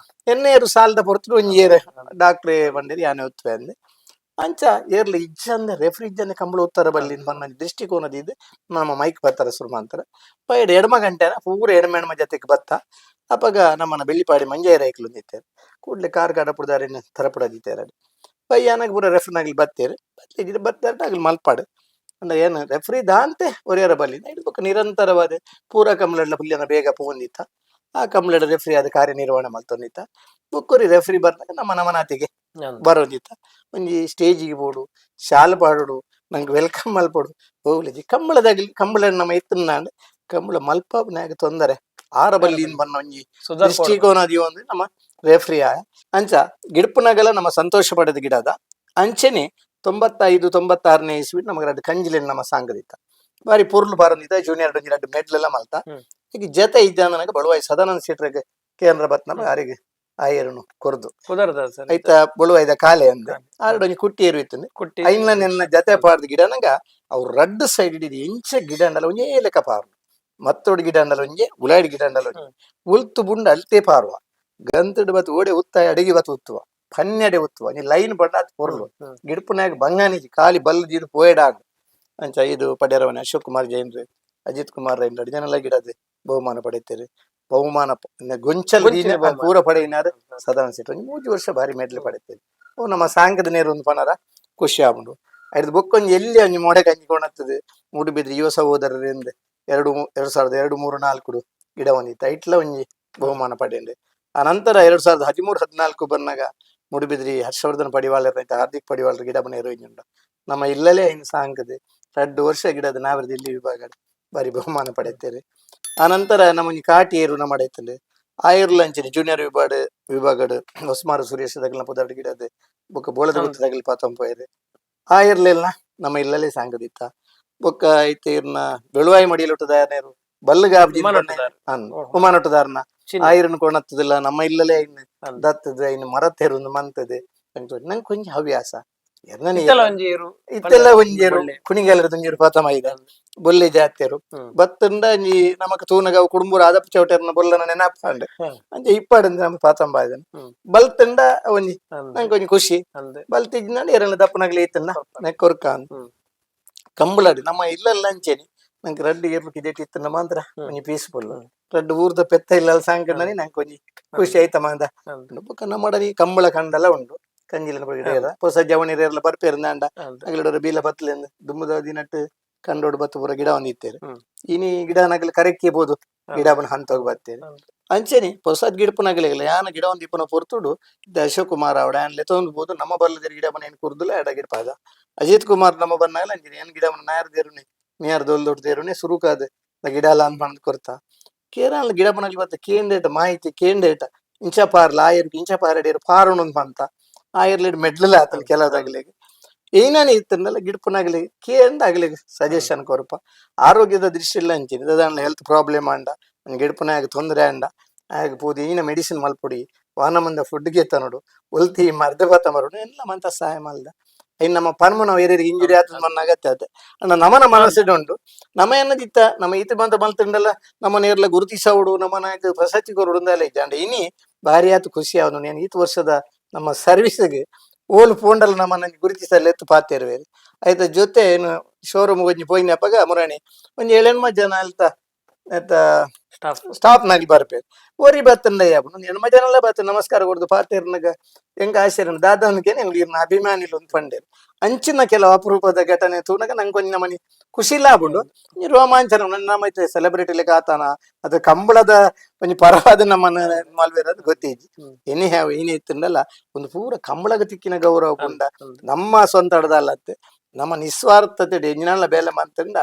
ಎಣ್ಣೆ ಸಾಲದ ಹೊರತು ಒಂಜಿ ಏರ್ ಡಾಕ್ಟ್ರೇ ಬಂದಿರಿ ಯಾನೆ ಒತ್ತುವೆ ಅಂದೆ. ಅಂಚ ಏರ್ಲ ಇಜ್ಜಂದೆ ರೆಫ್ರಿ ಇಜ್ಜಂದೆ ಕಂಬಳ ಉತ್ತರ ಬಲ್ಲಿ ನನ್ನ ದೃಷ್ಟಿಕೋನದ ಇದು ನಮ್ಮ ಮೈಕ್ ಬರ್ತಾರೆ ಶುರು ಮಾಡ್ತಾರೆ ಪೈಡ್ ಎಡಮ ಗಂಟೆನ ಪೂರ ಎಡಮ ಎಡಮ ಜೊತೆಗೆ ಬತ್ತ ಅಪ್ಪಗ ನಮ್ಮನ್ನ ಬೆಳ್ಳಿಪಾಡಿ ಮಂಜಾಯ ರೈಕ್ಲು ಒಂದಿತ್ತೇವೆ ಕೂಡಲೇ ಕಾರ್ ಕಾಡಪುಡ್ದಾರಿನ ತರಪುಡದಿತ್ತೇರೆ ಪಯ್ಯಾನಾಗ ಪೂರ ರೆಫ್ರಿನಾಗ್ಲಿ ಬತ್ತೇರು ಬತ್ತೇರಿ ಬತ್ತಾರೆ ಆಗಲಿ ಮಲ್ಪಾಡು ಅಂದ್ರೆ ಏನು ರೆಫ್ರಿ ದಾಂತೆ ಒರಿಯರ ಬಲ್ಲಿ ಇಡ್ಬೇಕು ನಿರಂತರವಾದ ಪೂರ ಕಂಬಳಡ್ಲ ಪುಲ್ಯನ ಬೇಗ ಪೋಂದಿತ್ತ ಆ ಕಂಬಳಡ ರೆಫ್ರಿ ಆದ ಕಾರ್ಯನಿರ್ವಹಣೆ ಮಲ್ತೊಂದಿತ್ತ. ಬುಕ್ಕೊರಿ ರೆಫ್ರಿ ಬರ್ನಾಗ ನಮ್ಮ ನಮನಾತಿಗೆ ಬರೋದಿತ್ತ ಒಂಜಿ ಸ್ಟೇಜಿಗೆ ಬೋಡು ಶಾಲ್ ಪಾಡೋಡು ನಂಗೆ welcome ಮಲ್ಪೋಡು ಹೋಗ್ಲಿಜಿ ಕಂಬಳದಾಗಲಿ ಕಂಬಳ ನಮ್ಮ ಇತ್ತನಾಂಡ್ ಕಂಬಳ ಮಲ್ಪ ನಾಗ ತೊಂದರೆ ಆರ ಬಲ್ಲಿ ಬನ್ನ ಒಂಜಿ ದೃಷ್ಟಿಕೋನ ಅಂದ್ರೆ ನಮ್ಮ ರೆಫ್ರಿ ಆಯ. ಅಂಚ ಗಿಡಪುನಗಲ ನಮ್ಮ ಸಂತೋಷ ಪಡೆದ ಗಿಡದ ಅಂಚನೆ 95 96ನೇ ಇಸ್ವಿ ನಮಗೆ ಎರಡು ಕಂಜಿಲಿನ ನಮ್ಮ ಸಾಂಗದಿತ್ತ ಬಾರಿ ಪೊರ್ಲು ಬಾರಂದಿತ್ತ ಜೂನಿಯರ್ ಎರಡು ಮೆಡ್ಲ್ ಎಲ್ಲ ಮಲ್ತ. ಈಗ ಜೊತೆ ಇದ್ದ ನನಗೆ ಬಳುವಾಯಿ ಸದಾನಂದ ಶೆಟ್ರಿಗೆ ಕೇಂದ್ರ ಬತ್ ನಮಗೆ ಆರಿಗೆ ಆಯರನು ಕೊರ್ದು ಐತ ಬಳುವಾಯ್ದ ಕಾಲೆ ಅಂದೆ ಆರಡು ಒಂಜಿ ಕುಟ್ಟಿ ಏರು ಇತ್ತು ಐನ ನಿನ್ನ ಜತೆ ಪಾರ್ದ ಗಿಡ ನಂಗ ಅವು ರಡ್ಡು ಸೈಡ್ ಹಿಡಿದು ಎಂಚ ಗಿಡ ಅಂಡಲ ಒಂಜೇ ಲೆಕ್ಕ ಪಾರು ಮತ್ತೊಡು ಗಿಡ ಅಂಡಲ ಒಂಜೆ ಉಲಾಡಿ ಗಿಡ ಅಂಡಲ ಒಂಜೆ ಉಲ್ತು ಬುಂಡ ಅಲ್ತೇ ಪಾರುವ ಗಂತಡು ಬತ್ತು ಓಡೆ ಉತ್ತಾಯ ಅಡಿಗೆ ಬತ್ತು ಉತ್ತುವ ಪನ್ನೆಡೆ ಉತ್ತುವ ನೀ ಲೈನ್ ಬಣ್ಣ ಅದು ಪೊರ್ಲು ಗಿಡಪುನಾಗ ಬಂಗಾನಿಜಿ ಖಾಲಿ ಬಲ್ಲು ದೀದು ಪೋಯಡಾಗ ಅಂಚ ಇದು ಪಡ್ಯರವನೆ ಅಶೋಕ್ ಕುಮಾರ್ ಜೈನ್ರು ಅಜಿತ್ ಕುಮಾರ್ ರೈನ್ ಎರಡು ಜನ ಗಿಡದು ಬಹುಮಾನ ಪಡೆಯುತ್ತಾರೆ. ಬಹುಮಾನ ಗೊಂಚಲ್ ಗೊಂಚಿನ ಬಹುಮಾನ. ಪೂರ ಪಡೆಯಿನಾರು ಸದಾನಂದ ಶೆಟ್ಟಿ. ಒಂಜಿ 3 ವರ್ಷ ಬಾರಿ ಮೆಡ್ಲ್ ಪಡೆಯುತ್ತೇವೆ. ಓ ನಮ್ಮ ಸಾಂಕದ ನೇರು ಒಂದು ಪನರ ಖುಷಿ ಆಪುಂಡು. ಐದು ಬೊಕ್ಕೊಂಜಿ ಎಲ್ಲಿ ಒಂಜಿ ಮೊಡೆ ಕಂಜಿ ಕೊಣತ್ತದೆ. ಮೂಡುಬಿದ್ರೆ ಯುವ ಸಹೋದರರಿಂದ 2002, 3, 4 ಗಿಡ ಒಂದಿತ್ತು. ಐಟ್ಲ ಒಂಜಿ ಬಹುಮಾನ ಪಡೆಂಡೆ. ಆ ನಂತರ 2013, 14 ಬನ್ನಾಗ ಮೂಡುಬಿದ್ರಿ ಹರ್ಷವರ್ಧನ್ ಪಡಿವಾಳರ ಐತೆ, ಹಾರ್ದಿಕ್ ಪಡಿವಾಳರ ಗಿಡ ಬನ ಉಂಡು. ನಮ್ಮ ಇಲ್ಲಲೇ ಐನ್ ಸಾಂಕದೆ 2 ವರ್ಷ ಗಿಡದ ನಾವರದ ಇಲ್ಲಿ ವಿಭಾಗ ಬಾರಿ ಬಹುಮಾನ ಪಡೆಯುತ್ತೇವೆ. ಆ ನಂತರ ನಮ್ಮ ಒಂಜಿ ಕಾಟಿ ಏರು ನಮ್ಮ ಐತಂಡೆ. ಆ ಏರ್ಲಂಚಿನ ಜೂನಿಯರ್ ವಿಭಾಗಡ್ ಹೊಸ್ಮಾರು ಸುರೇಶ್ ದಗಲ್ನ ಪುದಾರ್ಡ್ ಗಿಡದ ಬೊಕ್ಕ ಬೋಳದ ಗುತ್ತ ದಗಲ್ ಪಾತಂಪೋಯರು. ಆ ಇರ್ಲಿಲ್ಲ ನಮ್ಮ ಇಲ್ಲಲೇ ಸಾಂಗದಿತ್ತ. ಬೊಕ್ಕ ಐತೆ ಇರ್ನ ಬೆಳುವಾಯಿ ಮಡಿಯಲುಟ್ಟದಾರನೇರು ಬಲ್ಲಗಾಬ್ಜಿ ಉಮಾನೊಟ್ಟುದಾರ್. ಉಮಾನೊಟ್ಟುದಾರನ ಚಿನ್ನ. ಆಯಿರನ್ ಕೊಣತ್ತದಿಲ್ಲ ನಮ್ಮ ಇಲ್ಲಲೇ ಇನ್ನು ಅಂದ್. ದತ್ತದ ಇನ್ನು ಮರತ್ತೇರು ಮಂತದೆ. ನಂಗೆ ಕೊಂಚ ಹವ್ಯಾಸ ಎರ್ನನೆ ಇತ್ತಲ ಒಂಜಿ ಏರು ಇತ್ತೆಲ್ಲ ಒಂಜೇರು ಬೊಳ್ಳೆ. ಕುಣಿಗಾಲರ ಒಂಜೇರು ಪಾತಮ ಇದೆ ಬೊಲ್ಲೆ ಜಾತಿಯರು ಬತ್ತಂಡ ಒಂಜಿ ನಮಕ್ ತೂನಗ ಅವು ಕುಡುಂಬೂರು ಆದಪ್ಪ ಚೌಟರ್ನ ಬೊಲ್ಲನ ನೆನಪಾಂಡ್. ಅಂಚೆ ಇಪ್ಪಾಡಂದ್ರೆ ನಮ್ಮ ಪಾತಂಬ ಇದನ್ ಬಲ್ತಂಡ ಒಂಜಿ ನಂಗೆ ಒಂಜಿ ಖುಷಿ. ಬಲ್ತಿಜ್ನಾಂಡ ಎರನ ದಪ್ಪನಗ್ಲಿ ಇತ್ತಂಡ ನಂಗೆ ಕೊರ್ಕ ಅಂದ್. ಕಂಬಳಡಿ ನಮ್ಮ ಇಲ್ಲಲ್ಲ ಅಂಚೇನಿ ನಂಗೆ ರಡ್ಡು ಏರ್ಲು ಕಿದೆಟ್ ಇತ್ತಂಡ ಮಾತ್ರ ಒಂಜಿ ಪೀಸ್ಫುಲ್. ರಡ್ಡು ಊರ್ದ ಪೆತ್ತ ಇಲ್ಲ ಸಾಂಕಂಡನಿ ನಂಗೆ ಒಂಜಿ ಖುಷಿ ಆಯ್ತ ಮಾಂದ. ಬೊಕ್ಕ ನಮ್ಮಡನಿ ಕಂಬಳ ಕಂಡಲ ಉಂಡು. ಕಂಜಿಲಿನ ಗಿಡ ಎಲ್ಲ ಹೊಸ ಜವಣಿರೆಲ್ಲ ಬರ್ಪೇರ್ನಾಂಡ ಅಗಲಡೋರ ಬೀಲ ಬತ್ಲೆಂದು ದುಮ್ಮದ ದಿನಟ್ಟು ಕಂಡೋಡು ಬತ್ತು ಪೂರ ಗಿಡ ಒಂದು ಇತ್ತೇರು. ಇನಿ ಗಿಡ ನಗಲು ಕರೆಕ್ಕೆ ಬೋದು ಗಿಡ ಬನ್ನ ಹಂತೋಗಿ ಬತ್ತೇನೆ. ಅಂಚೆನೆ ಹೊಸದ್ ಗಿಡಪನಗಲಿಲ್ಲ ಯಾನ ಗಿಡ ಒಂದು ಇಪ್ಪನ ಪೊರ್ತುಡು ಅಶೋಕ್ ಕುಮಾರ್ ಅವಡ ಆನ್ಲೆ ತೊಂದು ನಮ್ಮ ಬರ್ಲದೇರು ಗಿಡ ಬನ್ನ ಏನು ಕುರ್ದುಲ ಎಡ ಗಿಡ ಪಾದ. ಅಜಿತ್ ಕುಮಾರ್ ನಮ್ಮ ಬನ್ನಾಗಲ ಅಂಚಿನ ಏನ್ ಗಿಡ ಬನ್ನ ನಾಯರ್ ದೇರುನೆ ನಿಯರ್ ದೊಲ್ ದೊಡ್ಡ ದೇರುನೆ ಸುರುಕಾದ ಗಿಡ ಅಲ್ಲ ಅನ್ಪಂದ್ ಕೊರ್ತ. ಕೇರಳ ಗಿಡ ಬನ್ನಗಲಿ ಬತ್ತ ಕೇಂಡೇಟ ಮಾಹಿತಿ ಕೇಂಡೇಟ ಇಂಚ ಪಾರ್ಲ ಆಯರ್ಗೆ ಇಂಚ ಪಾರಡೇರು ಪಾರುಣ ಅಂತ ಆಯರ್ಲೇಡ್ ಮೆಡ್ಲಲ್ಲ ಆತನ ಕೆಲವದಾಗಲಿಗೆ ಏನಾನ ಇತ್ತಂದಲ್ಲ ಗಿಡಪನಾಗಲಿ ಕೇಂದ ಆಗಲಿ ಸಜೆಷನ್ ಕೊರಪ. ಆರೋಗ್ಯದ ದೃಷ್ಟಿ ಇಲ್ಲ ಅಂಚಿನ ದಾದಾಂಡ ಹೆಲ್ತ್ ಪ್ರಾಬ್ಲಮ್ ಅಂಡ ಗಿಡಪನಾಗ ತೊಂದರೆ ಅಂಡ ಆಗ ಪೋದು ಈನ ಮೆಡಿಸಿನ್ ಮಲ್ಪೊಡಿ ವಾನ ಮಂದ ಫುಡ್ ಗೆತ್ತ ನೋಡು ಒಲ್ತಿ ಮರ್ದ ಬತ್ತ ಮರೋಡು ಎಲ್ಲ ಮಂತ ಸಹಾಯ ಮಲ್ದ. ಇನ್ನು ನಮ್ಮ ಪನ್ಮ ನಾವು ಏರಿಯರಿಗೆ ಇಂಜುರಿ ಆತದ ಮನ್ನ ಅಗತ್ಯ ಆತ ಅಣ್ಣ ನಮನ ಮನಸ್ಸಿಡು ಉಂಟು. ನಮ್ಮ ಏನದಿತ್ತ ನಮ್ಮ ಈತ ಬಂತ ಮಲ್ತುಂಡಲ್ಲ ನಮ್ಮ ನೇರ್ಲ ಗುರುತಿಸವಡು ನಮ್ಮ ನಾಯಕ ಪ್ರಸತಿ ಕೊರಡು ಅಂದಲ್ಲ ಇದ್ದ. ಅಂಡ ಇನಿ ಭಾರಿ ಆತು ಖುಷಿ ಆವನು. ನಾನು ಈತ ವರ್ಷದ ನಮ್ಮ ಸರ್ವಿಸ್ಗೆ ಓಲ್ ಫೋಂಡಲ್ ನಮ್ಮನ್ನ ಗುರುತಿಸಲ್ಲ ಎತ್ತು ಪಾತೇರುವೆ. ಆಯ್ತ ಜೊತೆ ಏನು ಶೋರೂಮ್ ಒಂಜಿ ಪೋಯಿನಪಗ ಮುರಾಣಿ ಒಂಜಿ ಏಳೆಣ್ಮ ಜನ ಅಲ್ತ ಆಯ್ತ ಸ್ಟಾಫ್ ಸ್ಟಾಪ್ ನಾಗಿ ಬರ್ಪೇರು ಒರಿ ಬತ್ತಂಡ ಯಾಪುಂಡು ಎಣ್ಮ ಜನಲ ಬತ್ತ ನಮಸ್ಕಾರ ಕೊಡ್ದು ಪಾತೇರ್ನಗ ಎಂಕ ಆಶ್ಚರ್ಯ ದಾದನಕೇನೆ ಎಂಗ್ಳು ಅಭಿಮಾನಿಲು ಒಂದು ಪಂಡೇರು. ಅಂಚಿನ ಕೆಲವು ಅಪರೂಪದ ಘಟನೆ ತೂನಗ ನಂಗೆ ಒಂಜಿ ನಮನಿ ಖುಷಿ ಲಾಭುಂಡು. ಈ ರೋಮಾಂಚನ ನಮ್ಮ ಐತೆ ಸೆಲೆಬ್ರಿಟಿ ಲೆಕ್ಕ ಆತನ ಅದು ಕಂಬಳದ ಒಂಜಿ ಪರವಾದ ನಮ್ಮನ್ನ ಮಲ್ವೇರ ಅದು ಗೊತ್ತಿಜ್ಜಿ. ಎನಿ have ಏನೇ ಇತ್ತಂಡಲ್ಲ ಒಂದು ಪೂರ ಕಂಬಳಗ ತಿಕ್ಕಿನ ಗೌರವ ಪುಂಡ ನಮ್ಮ ಸ್ವಂತ ಅಡ್ದಲ್ಲತ್ತೆ ನಮ್ಮ ನಿಸ್ವಾರ್ಥತೆ ಎಂಜಿನಲ್ಲ ಬೇಲೆ ಮಂತಂಡ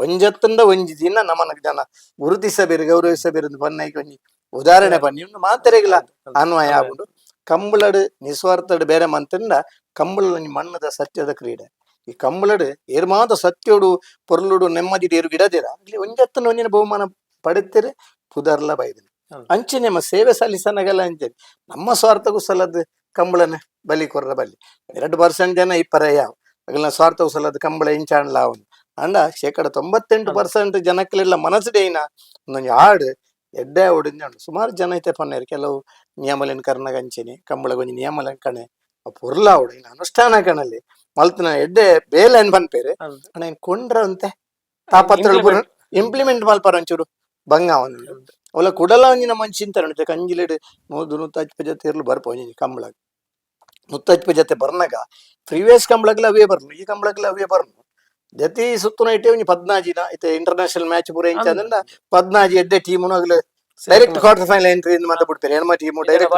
ಒಂಜತ್ತಂಡ ಒಂಜಿ ದಿನ ನಮ್ಮನ ಜನ ಗುರುತಿಸಬೇರು ಗೌರವಿಸಬೇರು ಪನ್ನೈಕ್ ಒಂಜಿ ಉದಾಹರಣೆ ಬನ್ನಿ ಇನ್ನು ಮಾತೆರೆಗ್ಲ ಅನ್ವಯ ಆಗುಂಡು. ಕಂಬಳಡು ನಿಸ್ವಾರ್ಥಡು ಬೇರೆ ಮಂತಂಡ ಕಂಬಳ ಒಂಜಿ ಮಣ್ಣದ ಸತ್ಯದ ಕ್ರೀಡೆ. ಈ ಕಂಬಳಡು ಏರ್ಮಾತ ಸತ್ಯೋಡು ಪೊರ್ಲುಡು ನೆಮ್ಮದಿ ಏರು ಗಿಡದಿರ ಅಲ್ಲಿ ಒಂಜತ್ತನ ಒಂಜಿನ ಬಹುಮಾನ ಪಡೆತ್ತೇರೆ ಪುದರ್ಲ ಬೈದಿನ. ಅಂಚೆ ನಮ್ಮ ಸೇವೆ ಸಲ್ಲಿಸನಗಲ್ಲ ಅಂಚೆ ನಮ್ಮ ಸ್ವಾರ್ಥಕ್ಕೂ ಸಲದ ಕಂಬಳನ ಬಲಿ ಕೊರ್ರ ಬಲಿ 2% ಜನ ಇಪ್ಪರ ಯಾವ ಅಗಲ್ನ ಸ್ವಾರ್ಥವು ಸಲದ ಕಂಬಳ ಇಂಚಾಣ್ಲ ಅವನು ಅಂಡ 98% ಜನಕ್ಲೆಲ್ಲ ಮನಸ್ಸುಡೇನ ಒಂದೊಂದು ಆಡು ಎಡ್ಡೆ ಓಡಿಂದ ಉಂಟು. ಸುಮಾರು ಜನ ಐತೆ ಪನ್ನೇರು ಕೆಲವು ನಿಯಮಲೇನು ಕರ್ನಾಗ ಅಂಚೆನೆ ಕಂಬಳಗ ಒಂಜಿ ನಿಯಮಲೇನು ಕಣೆ ಪೊರ್ಲ ಅವಡು ಇನ್ನು ಅನುಷ್ಠಾನ ಕಣಲ್ಲಿ ಮಲ್ತನ ಎಡ್ಡೆ ಬೇಲೆ ಅನ್ ಪನ್ಪೇರು. ಅಣ್ಣ ಇನ್ ಕೊಂಡ್ರ ಅಂತೆ ತಾಪತ್ರ ಇಂಪ್ಲಿಮೆಂಟ್ ಮಲ್ಪಾರ ಒಂಚೂರು ಬಂಗ ಅವನು ಅವಲ ಕುಡಲ ಒಂಜಿನ ಮಂಚಿಂತಾರೆ ಉಂಟು. ಕಂಜಿಲೇಡು ನೂದು ನೂತಜ್ಪ ಜೊತೆ ಇರ್ಲು ಬರ್ಪ ಒಂಜಿ ಕಂಬಳ ಮುತ್ತಜ್ಪ ಜೊತೆ ಬರ್ನಾಗ ಪ್ರೀವಿಯಸ್ ಕಂಬಳಗ್ಲ ಅವೇ ಬರ್ನು ಈ ಕಂಬಳಗ್ಲ ಅವೇ ಬರ್ನು ಜತಿ ಸುತ್ತುನ ಇಟ್ಟೆ ಒಂಜಿ 14 ಇತ್ತೆ ಇಂಟರ್ನ್ಯಾಷನಲ್ ಮ್ಯಾಚ್ ಪೂರ ಇಂಚ ಅಂದಂಡ 14 ಎಡ್ಡೆ team ಅಗಲು direct quarter final entry ಮತ್ತೆ ಬಿಡ್ತಾರೆ ಎಣ್ಮ team direct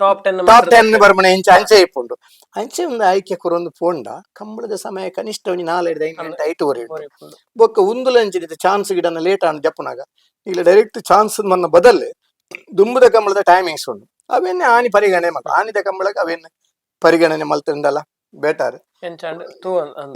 top 10 top 10 ಬರ್ಮಣೆ ಇಂಚ ಅಂಚೆ ಇಪ್ಪುಂಡು. ಅಂಚೆ ಒಂದು ಆಯ್ಕೆ ಕೊರೊಂದು ಪೋಂಡ ಕಂಬಳದ ಸಮಯ ಕನಿಷ್ಠ ಒಂಜಿ 4 5 ಗಂಟೆ ಐಟುವರೆ ಉಂಟು. ಬೊಕ್ಕ ಉಂದುಲ ಅಂಚಿನ ಚಾನ್ಸ್ ಗಿಡನ ಲೇಟ್ ಆನ್ ಜಪ್ಪುನಾಗ ಇಲ್ಲ ಡೈರೆಕ್ಟ್ ಚಾನ್ಸ್ ಮನ್ನ ಬದಲು ದುಂಬುದ ಕಂಬಳದ ಟೈಮಿಂಗ್ಸ್ ಉಂಡು ಅವೇನೆ ಆನಿ ಪರಿಗಣನೆ ಮಲ್ತ ಆನಿದ ಕಂಬಳಕ್ಕೆ ಅವೇನೆ ಪರಿಗಣನೆ ಮಲ್ತಂಡಲ್ಲ ಬೆಟರ್